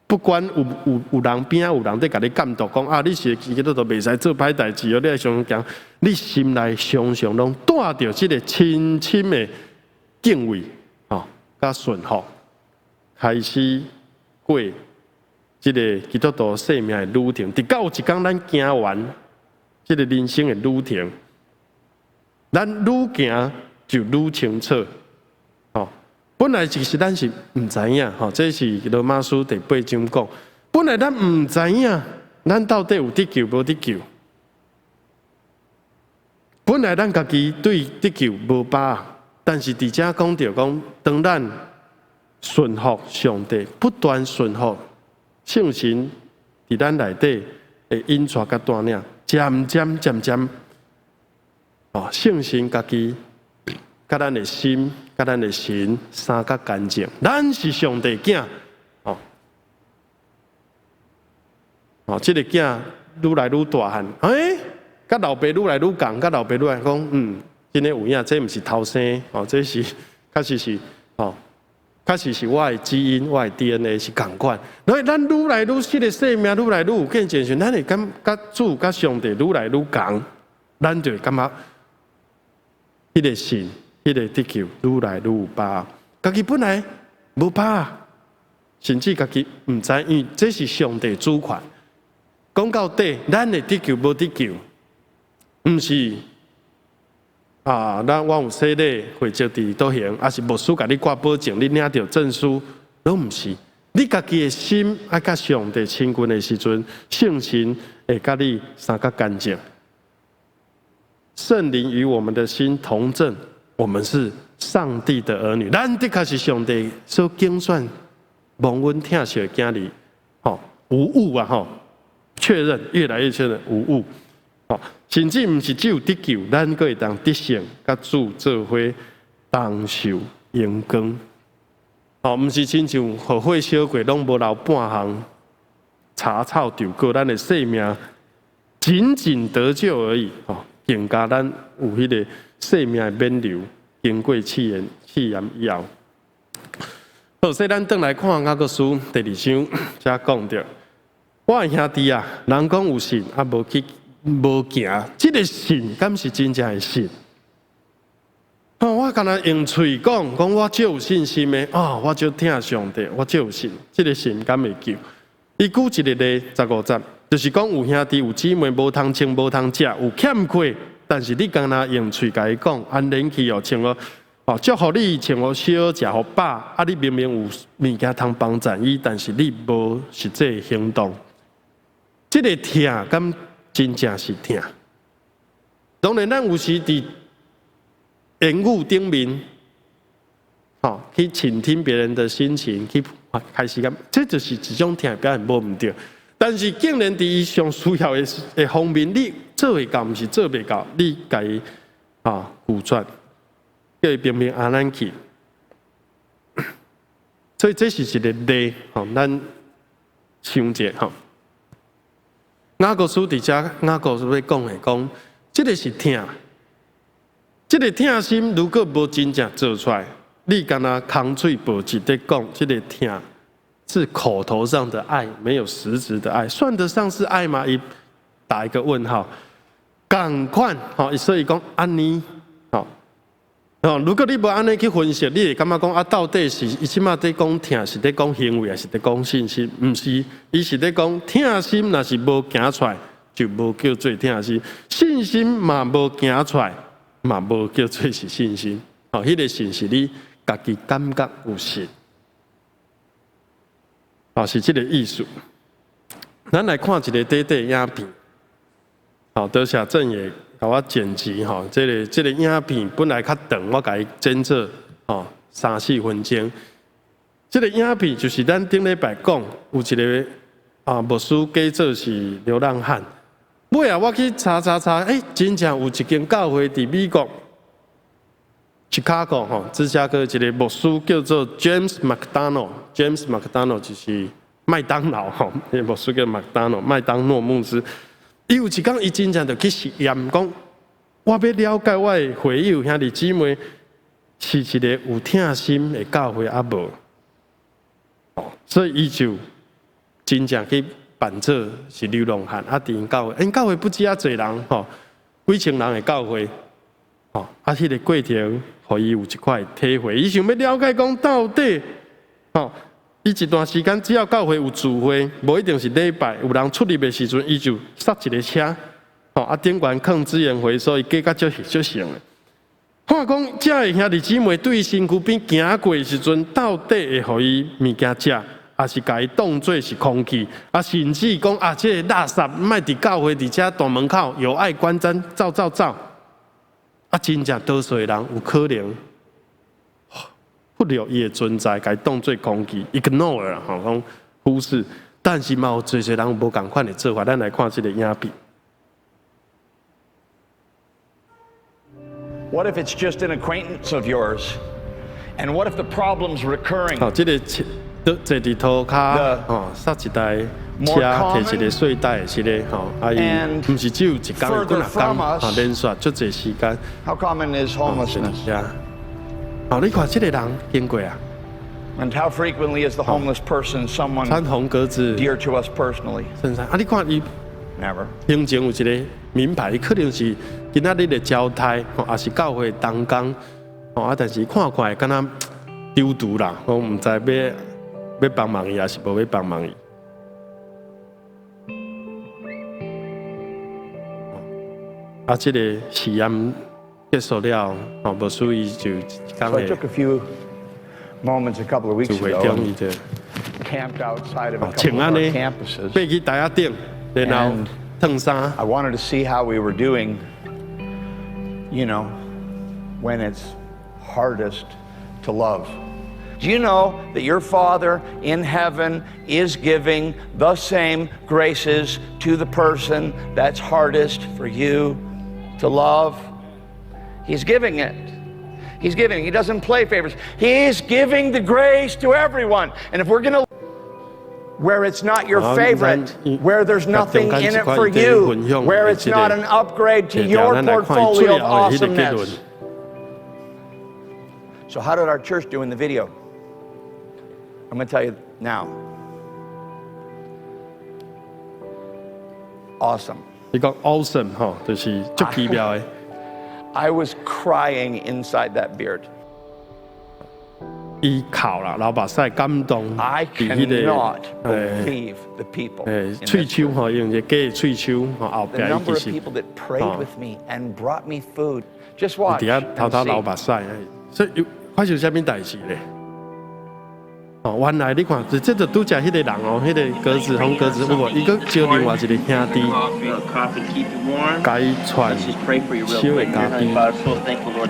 不管有人邊仔有人佇共你監督講啊，你是基督徒袂使做歹代誌哦，你愛常常行，你心內常常攏帶著這個深深的敬畏，吼，佮順服，開始過這个基督徒生命的旅程。直到有一工咱行完這个人生的旅程，咱愈行就愈清楚，吼。本來其實咱是毋知影，吼，這是羅馬書第八章講。本來咱毋知影，咱到底有得救無得救？本來咱家己對得救無把握，但是佇遮講著講，當咱順服上帝，不斷順服聖神佇咱內底的引帶佮帶領，漸漸漸漸，哦，聖神家己佮咱的心、佮咱的神三較乾淨，咱是上帝囝，哦，哦，這个囝愈來愈大漢，欸，佮老爸愈來愈仝，佮老爸愈來講，真的有影，這毋是偷生，哦，這是確實是，哦，確實是我的基因，我的 DNA 是仝款。所以咱愈來愈這个生命愈來愈有見證時，咱會感覺主佮上帝愈來愈仝，咱就會感覺彼个信、彼个得救愈來愈有把握。家己本來無把握，甚至家己毋知，因為這是上帝主權。講到底，咱的得救無得救，毋是啊，咱我有洗禮會籍佇倒行，抑是牧師共你掛保證，你領著證書，攏毋是。你家己的心愛佮上帝親近的時陣，聖神會共你三較乾淨。聖靈與我們的心同證，我們是上帝的兒女。咱的確是上帝所揀選、蒙恩疼惜的囝兒，吼，無誤啊！吼，確認越來越確認無誤。吼，甚至毋是只有得救，咱閣會當得勝，佮主做伙同受榮光。吼，毋是親像雨火燒過，攏無留半項柴草著過，咱的生命僅僅得救而已。吼，更加咱有彼个生命的免流，經過試驗試驗以後。好，所以咱轉來看雅各書第二章，遮講著，我的兄弟啊，人講有信，啊無去無行，這个信敢是真正的信？哦，我干焦用喙講，講我足有信心的，哦，我足疼上帝，我足有信，這个信敢會救？伊舉一个例，15節，就是講有兄弟有姊妹無通穿無通食，有欠缺，但是你干焦用喙共伊講，安然去哦，穿予哦，祝福你穿予少，食予飽，啊，你明明有物件通幫贊伊，但是你無實際行動，這个疼敢真正是疼？當然，咱有時佇言語頂面，吼，去傾聽別人的心情，去開始咁，這就是一種疼表現無毋對。但是，竟然佇伊上需要的方面，你做會到，毋是做袂到，你共伊啊拒絕，叫伊平平安安去。所以這是一個例，吼，咱想者吼。雅各書佇遮，雅各書欲講的講，這个是疼，這个疼心如果無真正做出來，你干焦空喙薄舌佇講，這个疼是口頭上的愛，沒有實質的愛，算得上是愛嗎？伊打一個問號。仝款，吼，所以講按呢，吼，哦，如果你無按呢去分析，你會感覺講啊，到底是伊這馬佇講疼，是佇講行為，還是佇講信心？毋是，伊是佇講疼心，若是無行出來，就無叫做疼心；信心嘛無行出來，嘛無叫做是信心。哦，彼個信是你家己感覺有信，哦，是這個意思。咱來看一个短短影片。好，多謝鄭爺共我剪輯吼，這個影片本來較長，我共伊剪做吼三四分鐘。這個影片就是咱頂禮拜講，有一个啊牧師假做是流浪漢。尾仔我去查查查，真正有一間教會佇美國芝加哥吼，芝加哥一个牧師叫做 James MacDonald，James MacDonald 就是麥當勞吼，彼個牧師叫麥當勞，麥當諾牧師。伊有一工，伊真正就去實驗，講我欲了解我的會友兄弟姊妹是一个有疼心的教會抑無，所以伊就真正去扮做是流浪漢，啊，佇𪜶教會，𪜶教會不止遐濟人吼，幾千人的教會，吼，啊，彼個過程，予伊有一塊體會，伊想欲了解講到底，吼。伊一段時間，只要教會有聚會，無一定是禮拜，有人出入的時陣，伊就剎一个車，吼啊，頂懸囥資源回收，伊加較足足省的。看講，遮的兄弟姊妹對伊身軀邊行過的時陣，到底會予伊物件食，抑是共伊當做是空氣，啊，甚至講啊，這个垃圾莫佇教會佇遮大門口有礙觀瞻，走走走，啊，真正多數的人有可能忽略伊的存在，共伊當做空氣，ignore 啦，吼，講忽視。但是嘛有濟濟人有無仝款的做法，咱來看這个影片。 What if it's just an acquaintance of yours? And what if the problem's recurring? 好，這个坐佇塗跤，吼，剎一台車，提一个細袋的這个，吼，啊伊毋是只有一工，幾若工，吼，連續足濟時間。 How common is homelessness? 哦，你看這个人經過啊。 And how frequently is the homeless person someone 穿紅格子 dear to us personally? 襯衫啊，你看伊 Never. 胸前有一个名牌，可能是今仔日的招待，吼，抑是教會同工，吼啊，但是看看會敢若丟丟啦，我毋知欲欲幫忙伊，抑是無欲幫忙伊。啊，這个實驗結束了，吼，無注意就講 So I took a few moments a couple of weeks 聚會 ago 中伊就 camped outside of a 穿 couple of 按 our 呢， campuses. 爬去台仔頂，然後脫衫。 I wanted to see how we were doing when it's hardest to love. Do you know that your Father in heaven is giving the same graces to the person that's hardest for you to love? He's giving it. He's giving. He doesn't play favorites. He's giving the grace to everyone. And if we're going to where it's not your favorite, where there's nothing in it for you, where it's not an upgrade to your portfolio of awesomeness. So how did our church do in the video? I'm going to tell you now. Awesome. 伊講 awesome 吼，就是足奇妙的。 I was crying inside that beard. 伊哭啦，流目屎感動。 I cannot believe the people. 喙鬚吼，用一個假的喙鬚吼，後壁伊其實。 The number of people that prayed with me and brought me food. Just watch. 佇遐偷偷流目屎，所以有發生啥物代誌咧？哦，原來你看，這就拄才彼個人哦，彼個格子紅格子有無？伊閣招另外一个兄弟，共伊傳燒的咖啡，帶一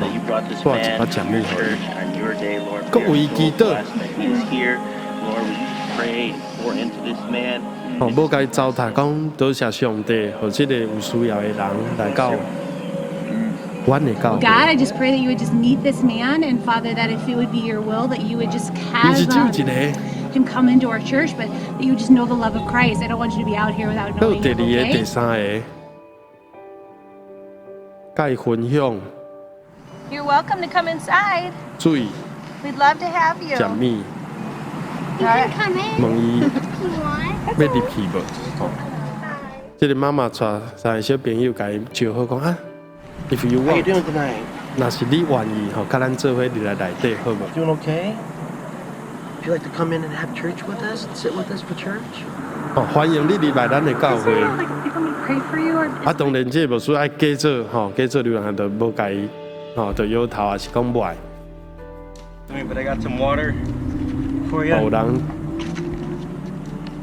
寡食物予伊，閣為祈禱。哦，無共伊糟蹋，講多謝上帝，予這个有需要的人來到。 God, I just pray that you would just meet this man, and Father, that if it would be your will, that you would just have him come into our church, but that you would just know the love of Christ. I don't want you to be out here without knowing him, 第二个、 okay? 第三个，共伊分享。 You're welcome to come inside. 水。 We'd love to have you. 食物。 You can come in. 問伊 if you want. 欲入去無？這个媽媽帶三个小朋友共伊招呼講啊。If you How you want. doing tonight? 若是你願意吼，佮咱做伙入來內底，好無？ Doing okay? Would you like to come in and have church with us and sit with us for church? 哦，歡迎你入來咱的教會。 Like, you want me to pray for you or 啊，當然這個牧師愛假做吼，假做流浪漢就無共伊吼，就搖頭，還是講無愛。 But I got some water for you. 有人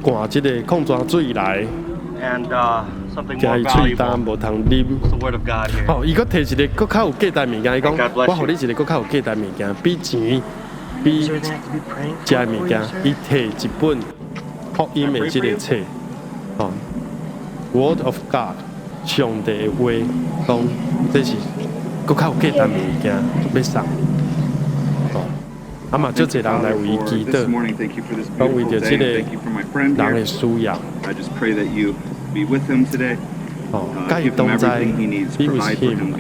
灌這個礦泉水來， And something 驚 more 伊喙焦 valuable. 無通啉。 It's the word of God here. 吼，伊閣提一個閣較有價值物件，伊講我予你一個閣較有價值物件，比錢，比食的物件，伊提一本福音的這個冊，吼，Word of God，上帝的話，講這是閣較有價值物件，欲送你。吼，啊嘛，足濟人來為伊祈禱，講為著這個人的需要。哦，佮伊同在，Be with him,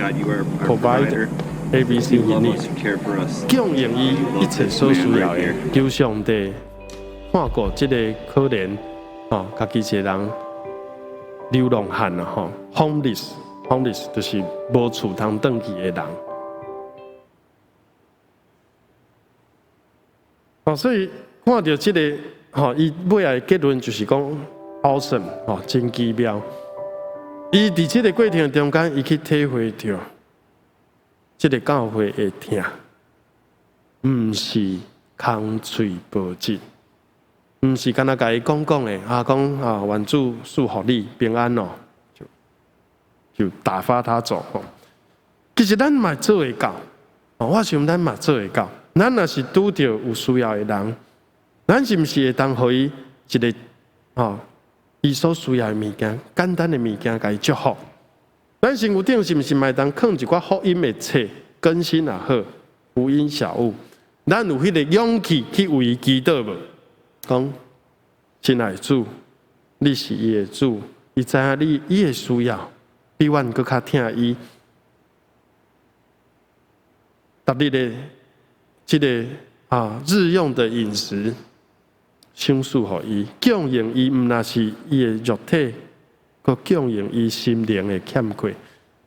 provide everything he needs，供應伊一切所需要的。求上帝看顧這個可憐，吼，家己一個人流浪漢啊，吼，homeless，homeless 就是無厝通轉去的人。哦，所以看著這個，吼，伊尾仔的結論就是講 awesome，吼，真奇妙。伊佇這個過程中間，伊去體會著這個教會的疼，毋是空喙無質，毋是干焦共伊講講的，啊，講啊，願主賜福你平安哦，就就打發他走。其實咱嘛做會到，我想咱嘛做會到。咱若是拄著有需要的人，咱是毋是會當予伊一個吼，伊所需要的物件，簡單的物件，共伊祝福？咱身軀頂是毋是嘛會當囥一寡福音的冊，更新也好，福音小物，咱有彼個勇氣去為伊祈禱無？講，親愛的主，你是伊的主，伊知影你伊的需要，比阮閣較疼伊。逐日的這個啊日用的飲食，賞賜予伊，供應伊，毋但是伊的肉體，閣供應伊心靈的欠缺。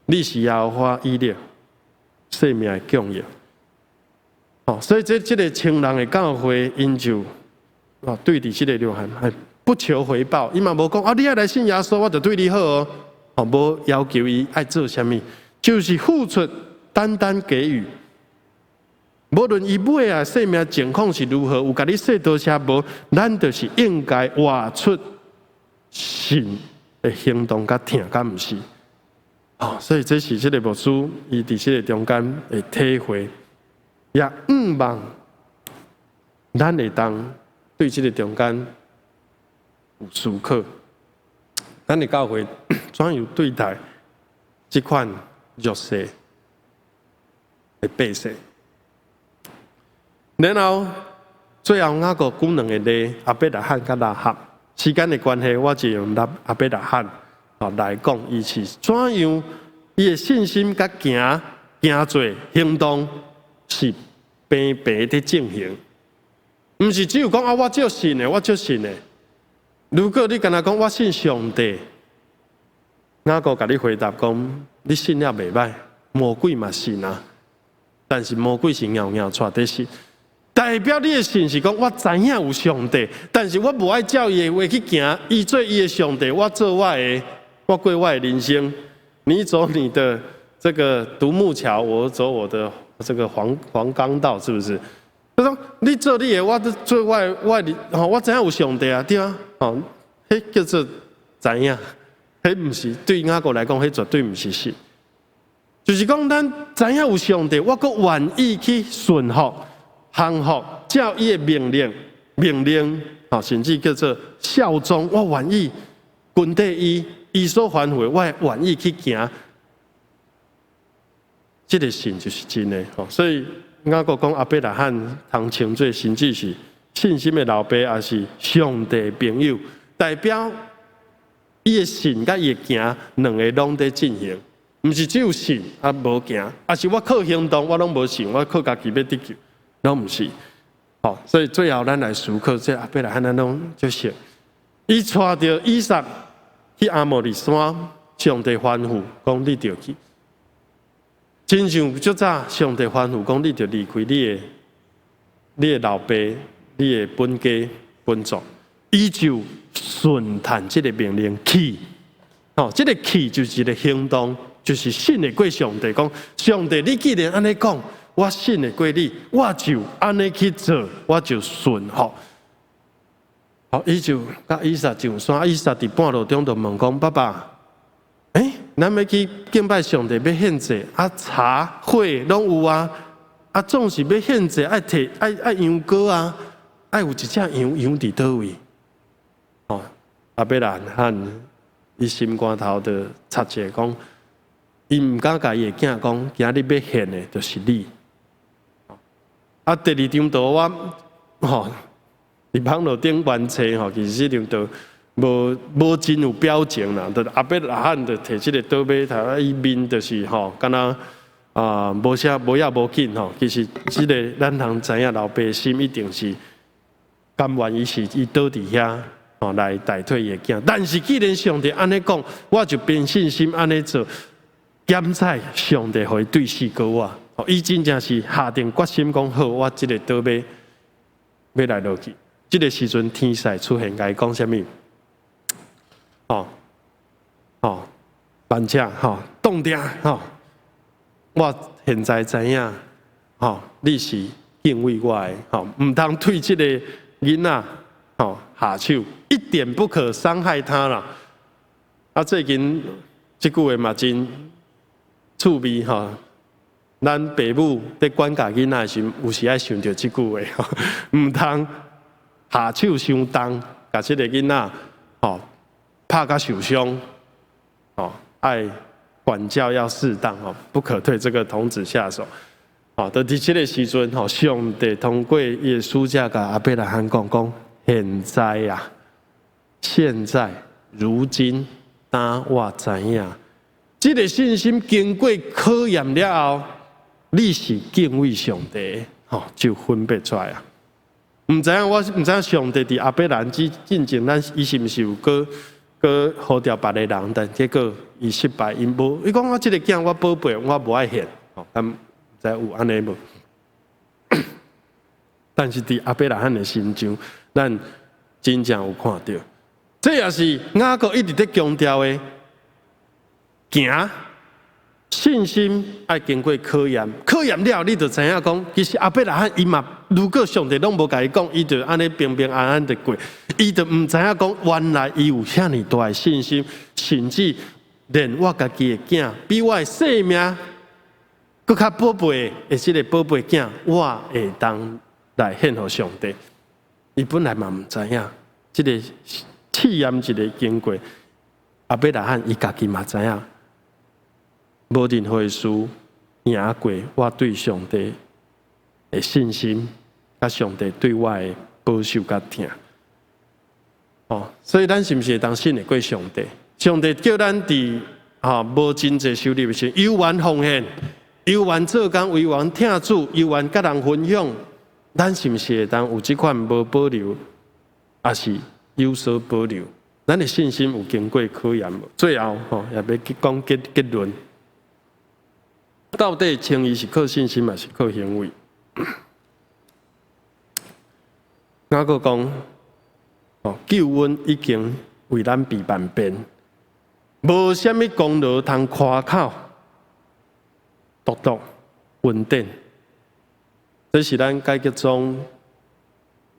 你是耶和華以勒，生命的供應。哦，所以這個千人的教會，𪜶就啊對佇這個流浪漢，不求回報，伊嘛無講啊，你愛來信耶穌，我就對你好哦。哦，無要求伊愛做啥物，就是付出，單單給予。無論伊尾仔生命狀況是如何，有共你說多謝無，咱就是應該活出信的行動，佮疼，敢毋是？哦，所以這是這個牧師伊佇這個中間的體會，也向望咱會當對這個中間有思考。咱的教會怎樣對待這款弱勢的百姓？然後最後雅各舉兩個例，亞伯拉罕佮喇合。時間的關係，我就用亞伯拉罕哦來講，伊是怎樣伊的信心佮行行做行動是平平佇進行，毋是只有講啊，我足信的，我足信的。如果你干焦講我信上帝，雅各共你回答講，你信了袂䆀，魔鬼嘛信啊，但是魔鬼是𠢕𠢕𤆬佇信。代表你的信是講，我知影有上帝，但是我無愛照伊的話去行，伊做伊的上帝，我做我的，我過我的人生。你走你的這個獨木橋，我走我的這個黃岡道，是不是？他說你做你的，我做我的，我的，吼，我知影有上帝啊，對啊，吼，彼叫做知影，彼毋是對雅各來講，彼絕對毋是信，就是講咱知影有上帝，我閣願意去順服。降服，照伊的命令，命令，甚至叫做效忠，我願意跟綴伊，伊所吩咐，我願意去行。這個信就是真的，所以雅各講亞伯拉罕通稱做甚至是信心的老爸，也是上帝朋友，代表伊的信佮伊的行，兩个攏佇進行，毋是只有信啊無行，抑是我靠行動，我攏無信，我靠家己欲得救。攏毋是，吼，所以最後咱來思考，這亞伯拉罕咱攏足熟，伊帶著以撒去亞摩利山，上帝吩咐講你著去。親像足早上帝吩咐講，你著離開你的老爸、你的本家本族，伊就順從這個命令去。哦，這個去就是一個行動，就是信得過上帝講，上帝你既然按呢講，我信得過你，我就按呢去做，我就順服。好，伊就佮以撒上山，以撒佇半路中就問講：爸爸，咱欲去敬拜上帝，欲獻祭，啊柴火攏有啊，啊總是欲獻祭，愛提愛愛羊羔啊，愛有一隻羊，羊佇佗位？哦，亞伯拉罕伊心肝頭就插一下講，伊毋敢共伊的囝講，今仔日欲獻的，就是你。啊，第二張圖我吼，佇網路頂翻冊吼，其實這張圖無真有表情啦。就亞伯拉罕就提這個刀仔頭，伊面就是吼，敢若啊無啥無要無緊吼。其實這個咱通知影，老爸心一定是甘願伊是伊倒佇遐吼來代替伊的囝。但是既然上帝按呢講，我就憑信心按呢做，檢採上帝會對死過我。伊真正是下定決心講好，我這個刀欲欲來落去。這個時陣天使出現，共伊講啥物？哦哦，萬尺吼，凍定吼。我現在知影，吼，你是敬畏我的，吼，毋通對這個囡仔，吼下手，一點不可傷害他啦。啊，最近這句話嘛真趣味吼。咱爸母佇管教囡仔的時，有時愛想著這句話，毋通下手傷重，共這个囡仔吼拍甲受傷，吼愛管教要適當吼，不可對這個童子下手。吼，就佇這个時陣吼，上帝通過伊的使者共亞伯拉罕講講，現在啊，現在如今，當我知影，這个信心經過考驗了後，你是敬畏上帝，吼就分別出來啊！毋知影我毋知影上帝佇亞伯蘭之進前，咱伊是毋是有閣閣呼召別个人？但結果伊失敗，伊無。伊講我這个囝我寶貝，我無愛獻，吼，敢毋知有按呢無？但是佇亞伯拉罕的身上，咱真正有看著，這也是雅各一直佇強調的，行。信心愛經過考驗，考驗了你就知影講，其實亞伯拉罕伊嘛，如果上帝攏無共伊講，伊就按呢平平安安的過，伊就毋知影講，原來伊有遐爾大的信心，甚至連我家己的囝比我的性命閣較寶貝的這个寶貝囝，我會當來獻予上帝。伊本來嘛毋知影，這个試驗一个經過，亞伯拉罕伊家己嘛知影。無任何事贏過我對上帝的信心，佮上帝對我的保守佮疼。哦，所以咱是毋是會當信得過上帝？上帝叫咱佇吼無真濟收入的時，猶原奉獻，猶原做工，猶原疼主，猶原佮人分享，咱是毋是會當有這款無保留，抑是有所保留？咱的信心有經過考驗無？最後吼，也欲去講結結論。到底稱義是靠信心，還是靠行為？雅各講，哦，救恩已經為咱備辦便，無啥物功勞通誇口，獨獨恩典，這是咱改革宗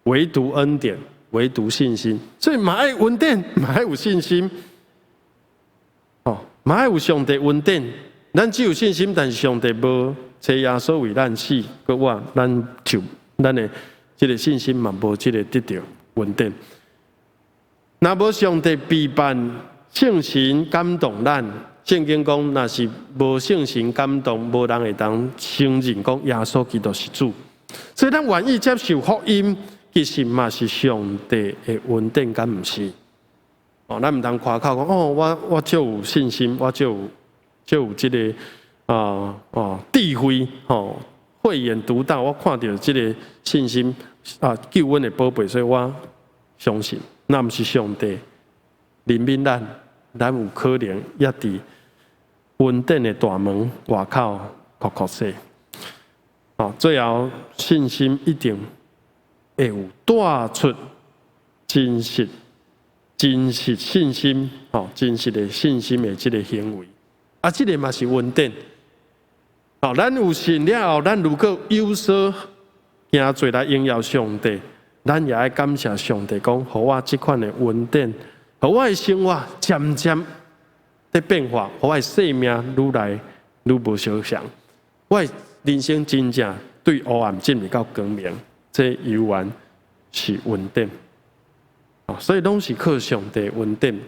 唯獨恩典，唯獨信心，所以嘛愛恩典，嘛愛有信心，哦，嘛愛有上帝恩典。咱只有信心，但是上帝無差耶穌為咱死，閣我咱就咱的這个信心嘛無這个得著恩典。若無上帝備辦聖神感動咱，聖經講，若是無聖神感動，無人會當承認講耶穌基督是主。所以咱願意接受福音，其實嘛是上帝的恩典，敢毋是？哦，咱毋通誇口講哦，我我足有信心，我足有。就有這个啊哦智慧吼，慧眼獨到，我看著這个信心啊救恩的寶貝，所以我相信，若毋是上帝憐憫咱，咱有可能猶佇恩典的大門外口哭哭洗。哦，最後信心一定會有帶出真實、真實信心，吼，真實的信心的這個行為。啊，這個嘛是恩典。哦，咱有信了後，咱如果有所行做來榮耀上帝，咱也愛感謝上帝，講，予我這款的恩典，予我的生活漸漸佇變化，予我的生命愈來愈無相像，我的人生真正對黑暗進入到光明，這猶原是恩典。所以攏是靠上帝恩典。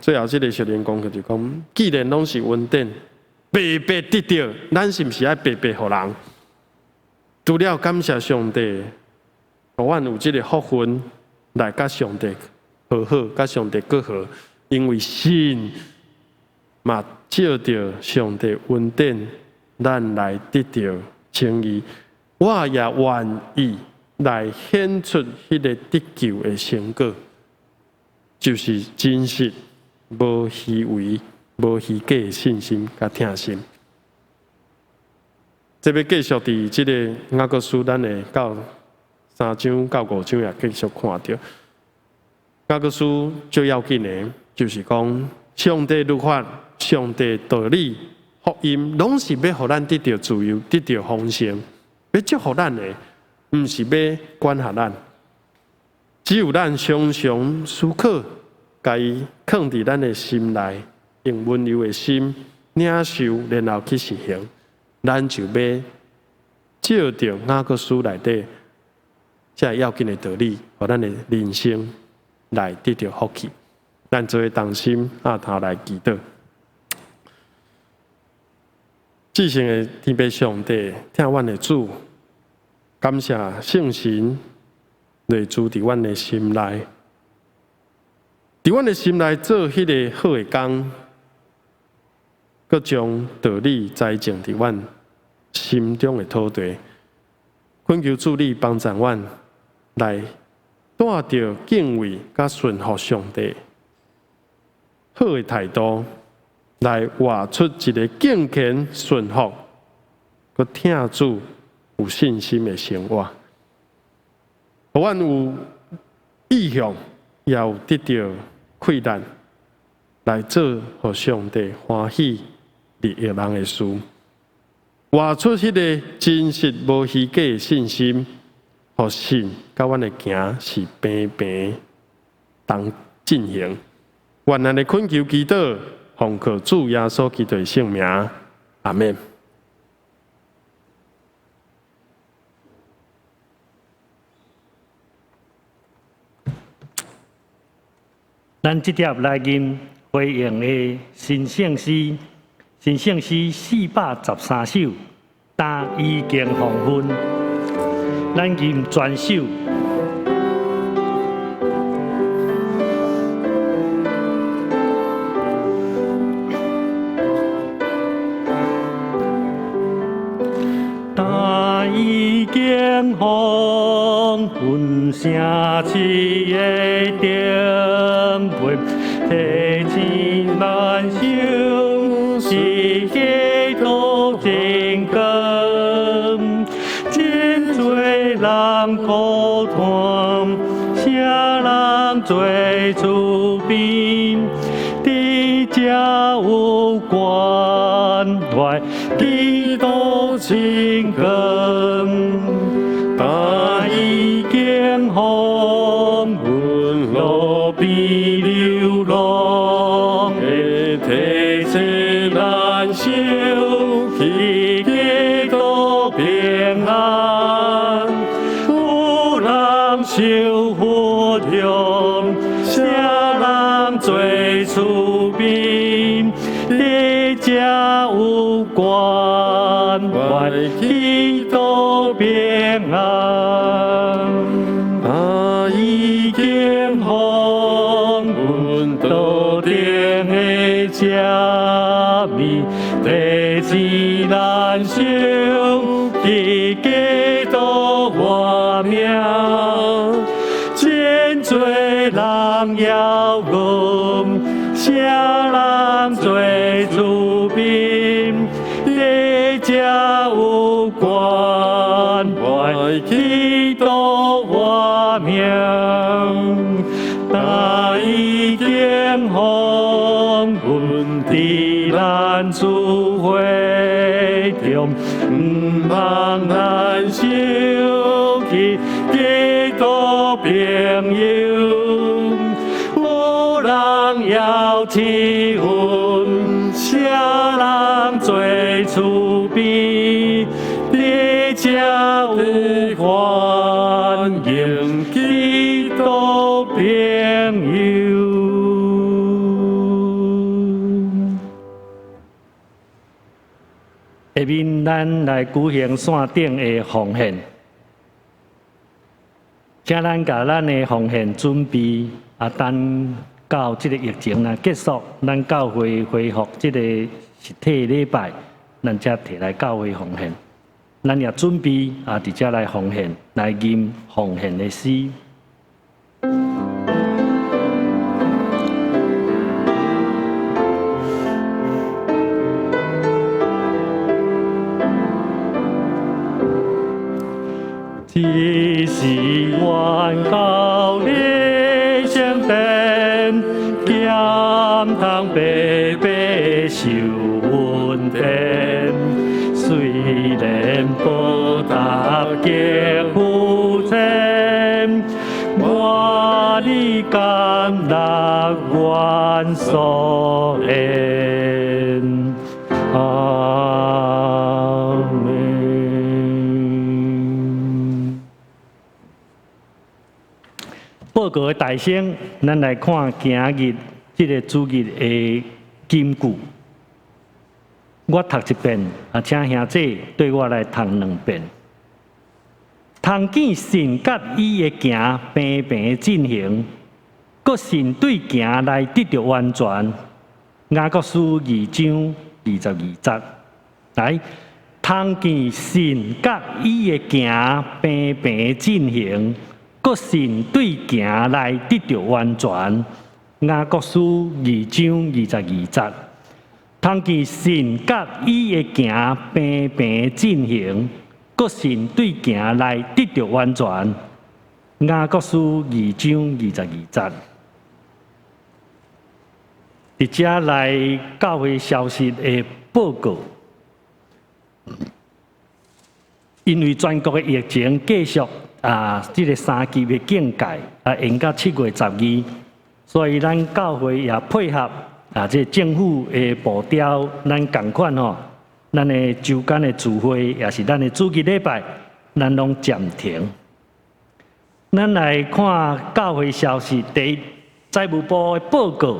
最後這個屬靈功課就講，既然攏是恩典，白白得到，咱是毋是愛白白予人？除了感謝上帝，予阮有這個福分來佮上帝和好，佮上帝閣好，因為信嘛借著上帝恩典，咱來得到稱義。我也願意來顯出彼個得救的成果，就是真實、無虛偽、無虛假的信心佮疼心。這欲繼續佇這個雅各書，咱會到三章到五章也繼續看著。雅各書最要緊的，就是講上帝律法、上帝道理、福音，攏是欲予咱得著自由、得著豐盛，欲祝福咱的，毋是欲管轄咱。只有咱常常思考，共伊囥佇咱的心內，用溫柔的心領受，然後去實行，咱就欲借著雅各書內底這要緊的道理，予咱的人生來得著福氣。咱做伙同心阿頭來祈禱。至聖的天父上帝，疼阮的主，感謝聖神內住佇阮的心內，佇阮的心內做彼个好的工，閣將道理栽種佇阮心中的土地。懇求主你幫助阮來帶著敬畏佮順服上帝好的態度，來活出一个敬虔順服、閣疼主有信心的生活。予阮有意向，也有得著氣力，來做予上帝歡喜、利益人的事，活出彼个真實無虛假的信心，予信佮阮的行是平平同進行。願咱的懇求祈禱，奉靠主耶穌基督的聖名，阿們。咱這帖來吟回應的新聖詩，新聖詩413首，擔已經黃昏，咱吟全首。擔已經黃昏，城市的燈配，提醒咱相是基督真光。真濟人苦嘆，啥人做厝邊，佇這有關懷基督真光。擔已經黃昏，路邊流浪的提醒咱想起基督平安。有人受苦痛，啥人做厝邊，佇這有關懷基督平安。擔已經黃昏，桌頂的食物，提醒咱想起基督活命。真濟人枵餓，啥人做厝邊，佇這有關懷基督活命，但已經封阮佇咱聚會中，毋通咱想起基督朋友，有人邀請阮，啥人做慈悲，佇這有歡迎基督朋友。下面咱來舉行線頂的奉獻，請咱共咱的奉獻準備，啊，等到這个疫情若結束，咱教會恢復這个實體禮拜，咱才提來教會奉獻。咱也準備啊，佇遮來奉獻，來吟奉獻的詩。只是願到你聖殿，兼通白白受恩典。雖然報答極膚淺，我你甘樂願所緣。阿們。報告的大聲，咱來看今日這个主日的金句。我讀一遍，啊，請兄弟對我來讀兩遍。通見神佮伊的行平平進行，閣神對行來得著完全。雅各書2章22節，來，通見神佮伊的行平平進行，閣神對行來得著完全。雅各書2章22節，通見神佮伊的行平平進行，閣神對行來得著完全。雅各書2章22節。佇遮來教會消息的報告，因為全國的疫情繼續啊，這個三級的警戒啊，延到7月12，所以咱教會也配合啊，這個政府的步調，咱仝款吼，咱的週間的聚會，也是咱的主日禮拜，咱攏暫停。咱來看教會消息，第一，財務部的報告，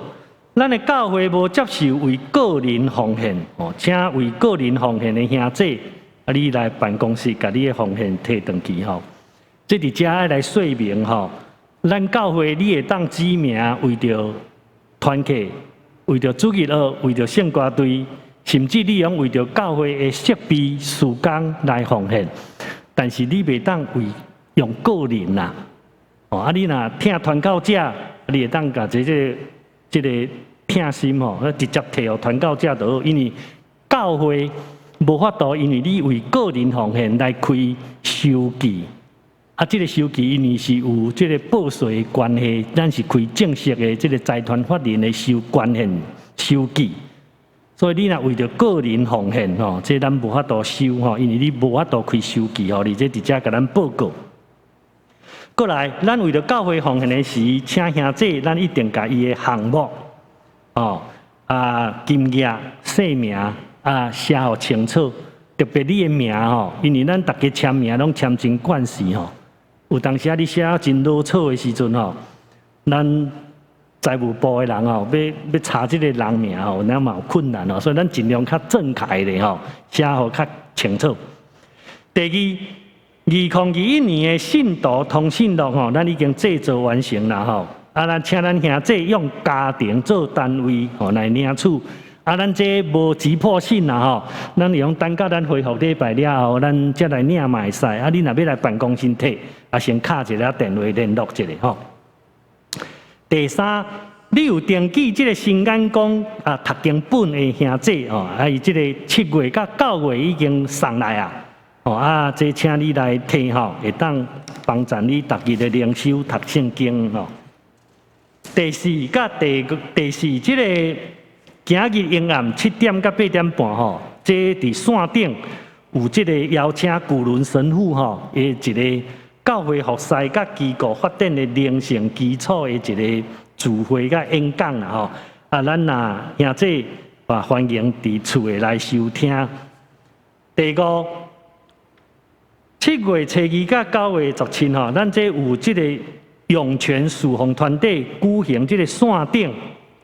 咱的教會無接受為個人奉獻，哦，請為個人奉獻的兄弟，啊，你來辦公室共你的奉獻提轉去吼。這佇遮愛來說明吼，咱教會你會當指名為著團契，為著主日學，為著聖歌隊，甚至你用為著教會的設備、事工來奉獻，但是你袂當為用個人啦，哦，啊，你若疼傳教者，你會當共這個疼心吼，直接提予傳教者就好，因為教會無法度，因為你為個人奉獻來開收據。啊，這个收據因為是有這个報稅的關係，咱是開正式的這个財團法人的收捐獻收據，所以你若為著個人奉獻吼，這咱無法度收吼，因為你無法度開收據吼，而且直接共咱報告。過來，咱為著教會奉獻的時，請兄弟，咱一定共伊的項目，哦啊金額、姓名啊寫予清楚，特別你的名吼，因為咱逐家簽名攏簽真慣勢吼。有當時啊，你寫真潦草的時陣吼，咱財務部的人吼，欲查這个人名吼，咱嘛有困難哦，所以咱盡量較正確的吼，寫予較清楚。第二，2021年的信徒通訊錄吼，咱已經製作完成啦吼。啊，咱請咱兄弟用家庭做單位吼來領取。啊，咱這無急迫性啦吼，咱用等到咱恢復禮拜了後，咱才來領嘛會使。啊，你若欲來辦公室提，啊，先敲一下電話聯絡一下吼。第三，你有登記這個新眼光啊讀經本的兄姊哦，啊伊這個7月佮9月已經送來啊，哦啊，這請你來提吼，會當幫助你逐日的靈修讀聖經吼。第四佮第四這個今日營暗7點佮8點半吼，這佇線頂有這個邀請古倫神父吼，的一個教會服侍佮機構發展的靈性基礎的一個聚會佮演講啦吼。啊，咱若兄姊啊，歡迎佇厝的來收聽。第五，7月初2佮9月17吼，咱這有這個湧泉侍奉團隊舉行這個線頂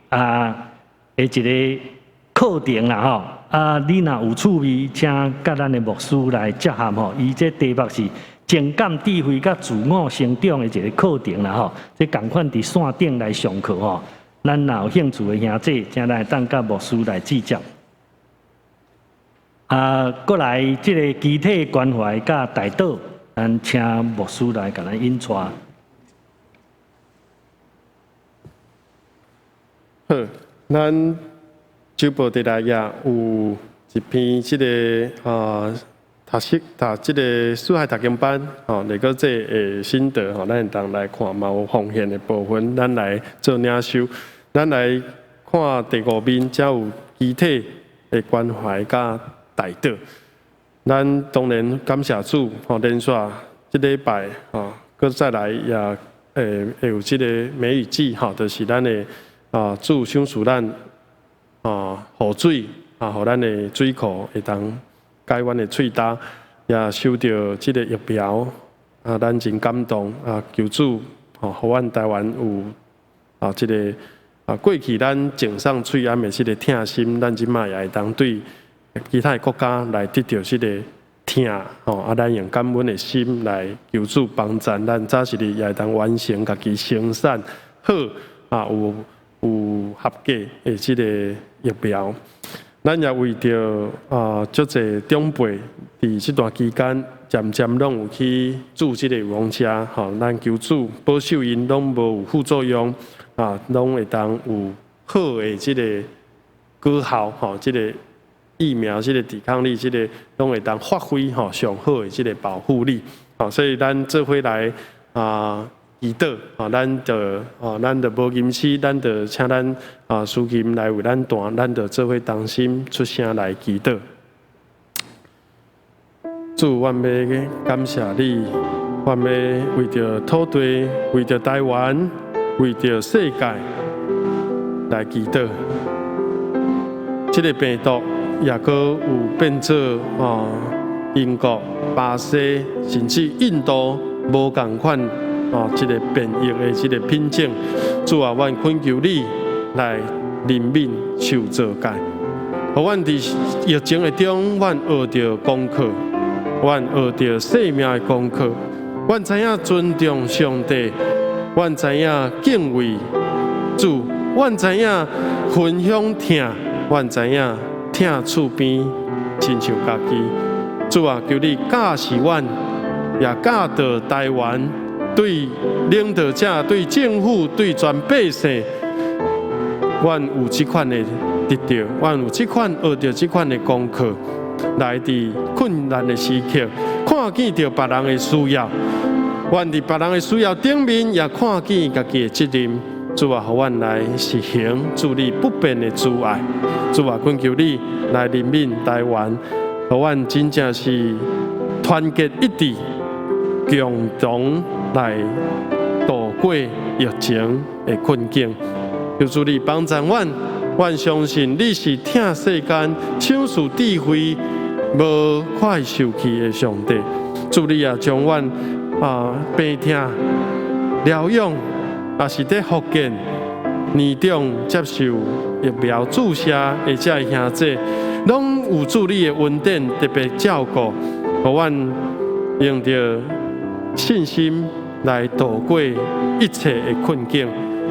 啊的一個課程啦吼。啊，你若有趣味，請佮咱的牧師來接洽吼。伊這題目是情感智慧佮自我成長的一個課程啦吼。這仝款佇線頂來上課吼。咱若有興趣的兄姊，請來當佮牧師來指教。啊，閣來這個肢體關懷佮代禱，咱請牧師來共咱引帶。好，咱周報佇內也有一篇這個啊，讀書讀這個四海讀經班吼，那個這個心得吼，咱會當來看嘛有奉獻的部分，咱來做領受。咱來看第五面，才有肢體的關懷佮代禱。咱當然感謝主吼，連續這禮拜吼，閣再來也會有這個梅雨季吼，就是咱的啊主賞賜咱啊雨水啊，予咱的水庫會當解阮的喙焦，也收著這個疫苗啊，咱真感動啊！求主吼，予阮台灣有啊這個啊過去咱贈送喙罨的這個疼心，咱這擺也會當對其他的國家來得著這個疼吼啊！咱用感恩的心來求主幫助咱，早一日也會當完成家己生產好啊有合格的這個疫苗。咱也為著啊，足濟長輩佇這段期間，漸漸攏有去注這個預防針吼，咱求主保守𪜶攏無有副作用啊，攏會當有好的這個果效吼，這個疫苗這個抵抗力，這個攏會當發揮吼上好的這個保護力。吼，所以咱做伙來啊。祈禱，吼，咱就，吼，咱就無吟詩，咱就請咱啊司琴來為咱彈，咱就做伙同心出聲來祈禱。主，阮欲感謝你，阮欲為著土地，為著台灣，為著世界來祈禱。這個病毒也閣有變做哦，英國、巴西甚至印度無仝款。哦，這個變異的這個品種，主啊，阮懇求你來憐憫受造界，予阮佇疫情的中，阮學著功課，阮學著生命的功課，阮知影尊重上帝，阮知影敬畏主，阮知影分享疼，阮知影疼厝邊親像家己。主啊，求你教示阮，也教導台灣。對領導者、對政府、對全百姓，阮有這款的得著，阮有這款學著這款的功課，來佇困難的時刻，看見著別人的需要，阮佇別人的需要頂面，也看見家己的責任。主啊，予阮來實行主你不變的慈愛。主啊，懇求你來憐憫台灣，予阮真正是團結一致，共同來度過疫情的困境。求主你幫助阮，阮相信你是疼世間、賞賜智慧、無快受氣的上帝。主你也將阮啊病痛療養，也是佇福建年長接受疫苗注射的這兄姊，攏有主你的恩典特別照顧，予阮用著信心來度過一切的困境。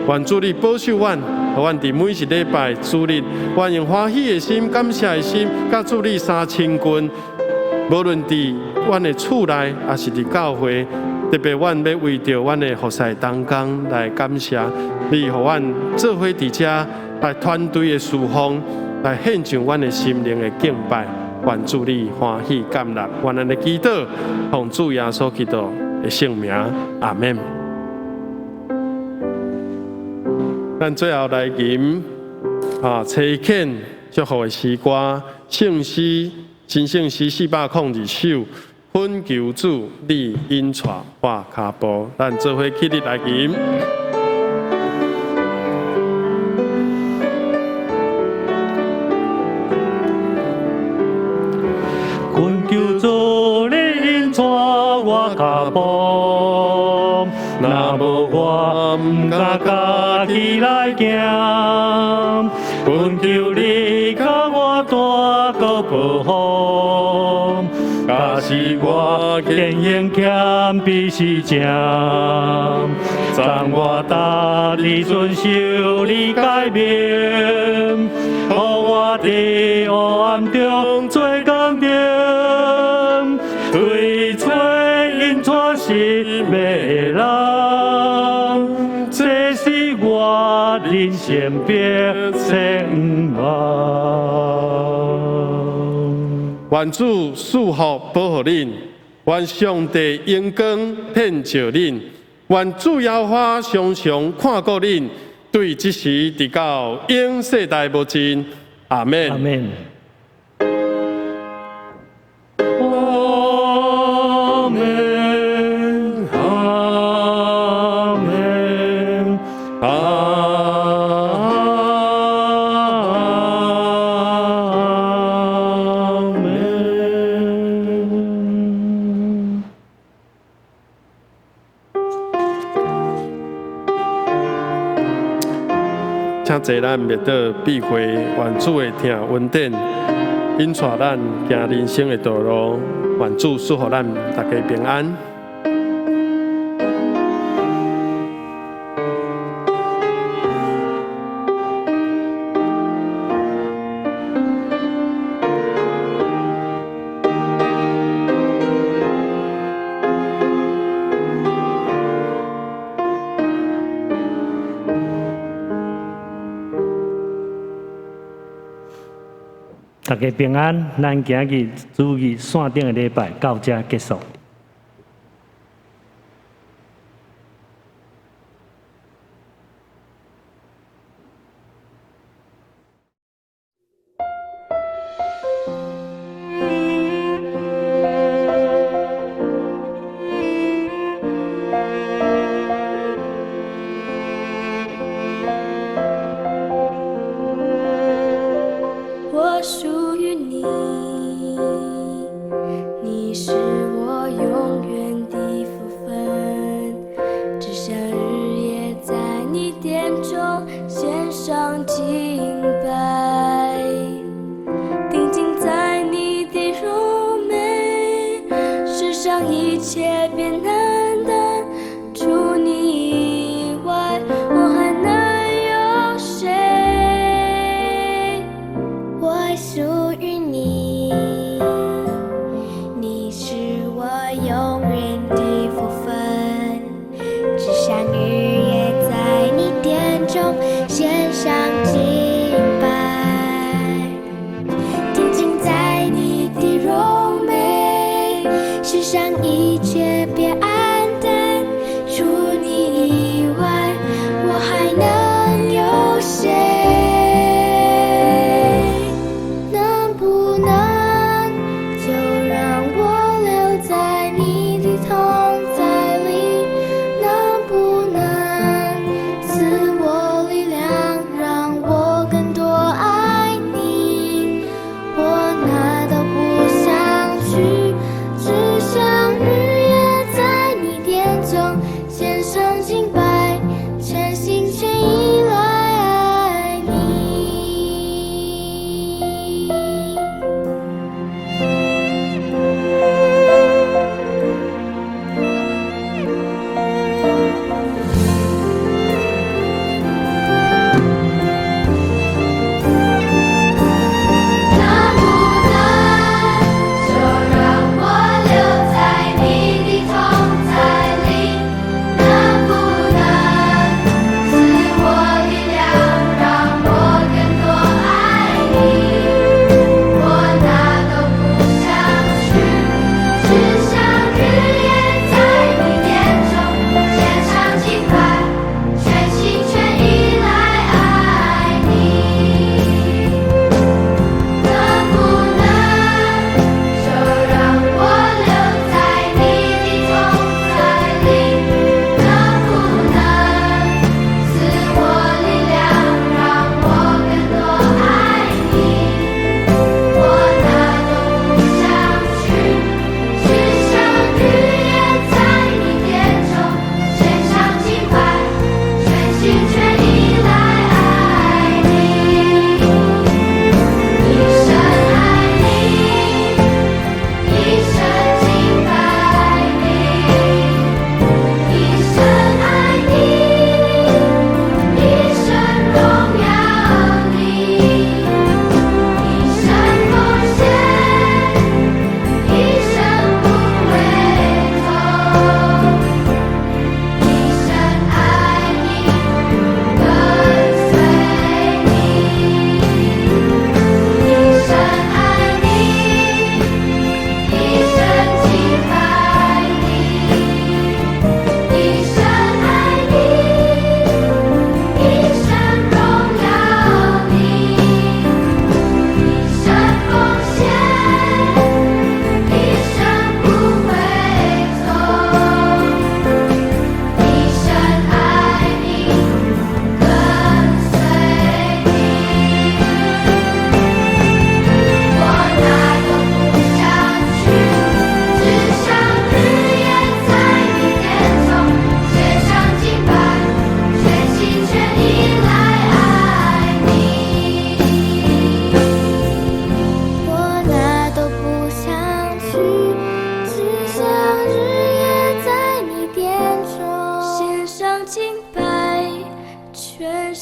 願主你保守阮，予阮佇每一禮拜主日，阮用歡喜的心、感謝的心，佮主你相親近。無論佇阮的厝內，抑是佇教會，特別阮欲為著阮的服侍同工來感謝你，予阮做伙佇遮來團隊的侍奉，來獻上阮的心靈的敬拜。願主你歡喜接納，願咱的祈禱，奉主耶穌基督的聖名，阿們。咱最後來吟啊，差遣祝福的詩歌，聖詩新聖詩402首，懇求主你引帶我跤步，咱做伙起立來吟。懇求主你引帶我跤步，若無我毋敢家己來行。懇求你共我帶閣保護，假使我堅硬謙卑實正，讚我逐日遵守你誡命，予我佇黑暗中做光明，對找引帶失迷的人，這是我人生必前望。願主賜福保護恁，願上帝榮光遍照恁，願主耶和華常常看顧恁，對這時直到永世代無盡。阿們。阿們。阿們，阿們，阿們。請坐咱默禱閉會，願主的疼恩典引帶咱行人生的道路，願主賜予咱大家平安。大家平安，咱今日主日線頂的禮拜到這結束。我屬於你，你是我永遠的福分，只想日夜在你殿中獻上敬拜，定睛在你的榮美，世上一切變黯淡，除你以外，我還能有誰？我屬於你，你是我永遠的福分，只想日夜在你殿中獻上敬拜，定睛在你的榮美，世上一切變黯淡，除你以外，我還能有誰？能不能就讓我留在你的同在裡？能不能賜我力量，讓我更多愛你？我哪都不想去，只想日夜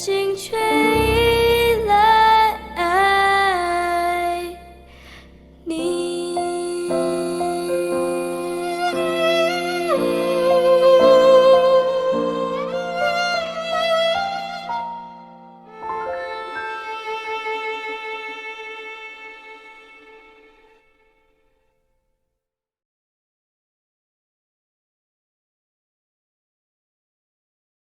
心全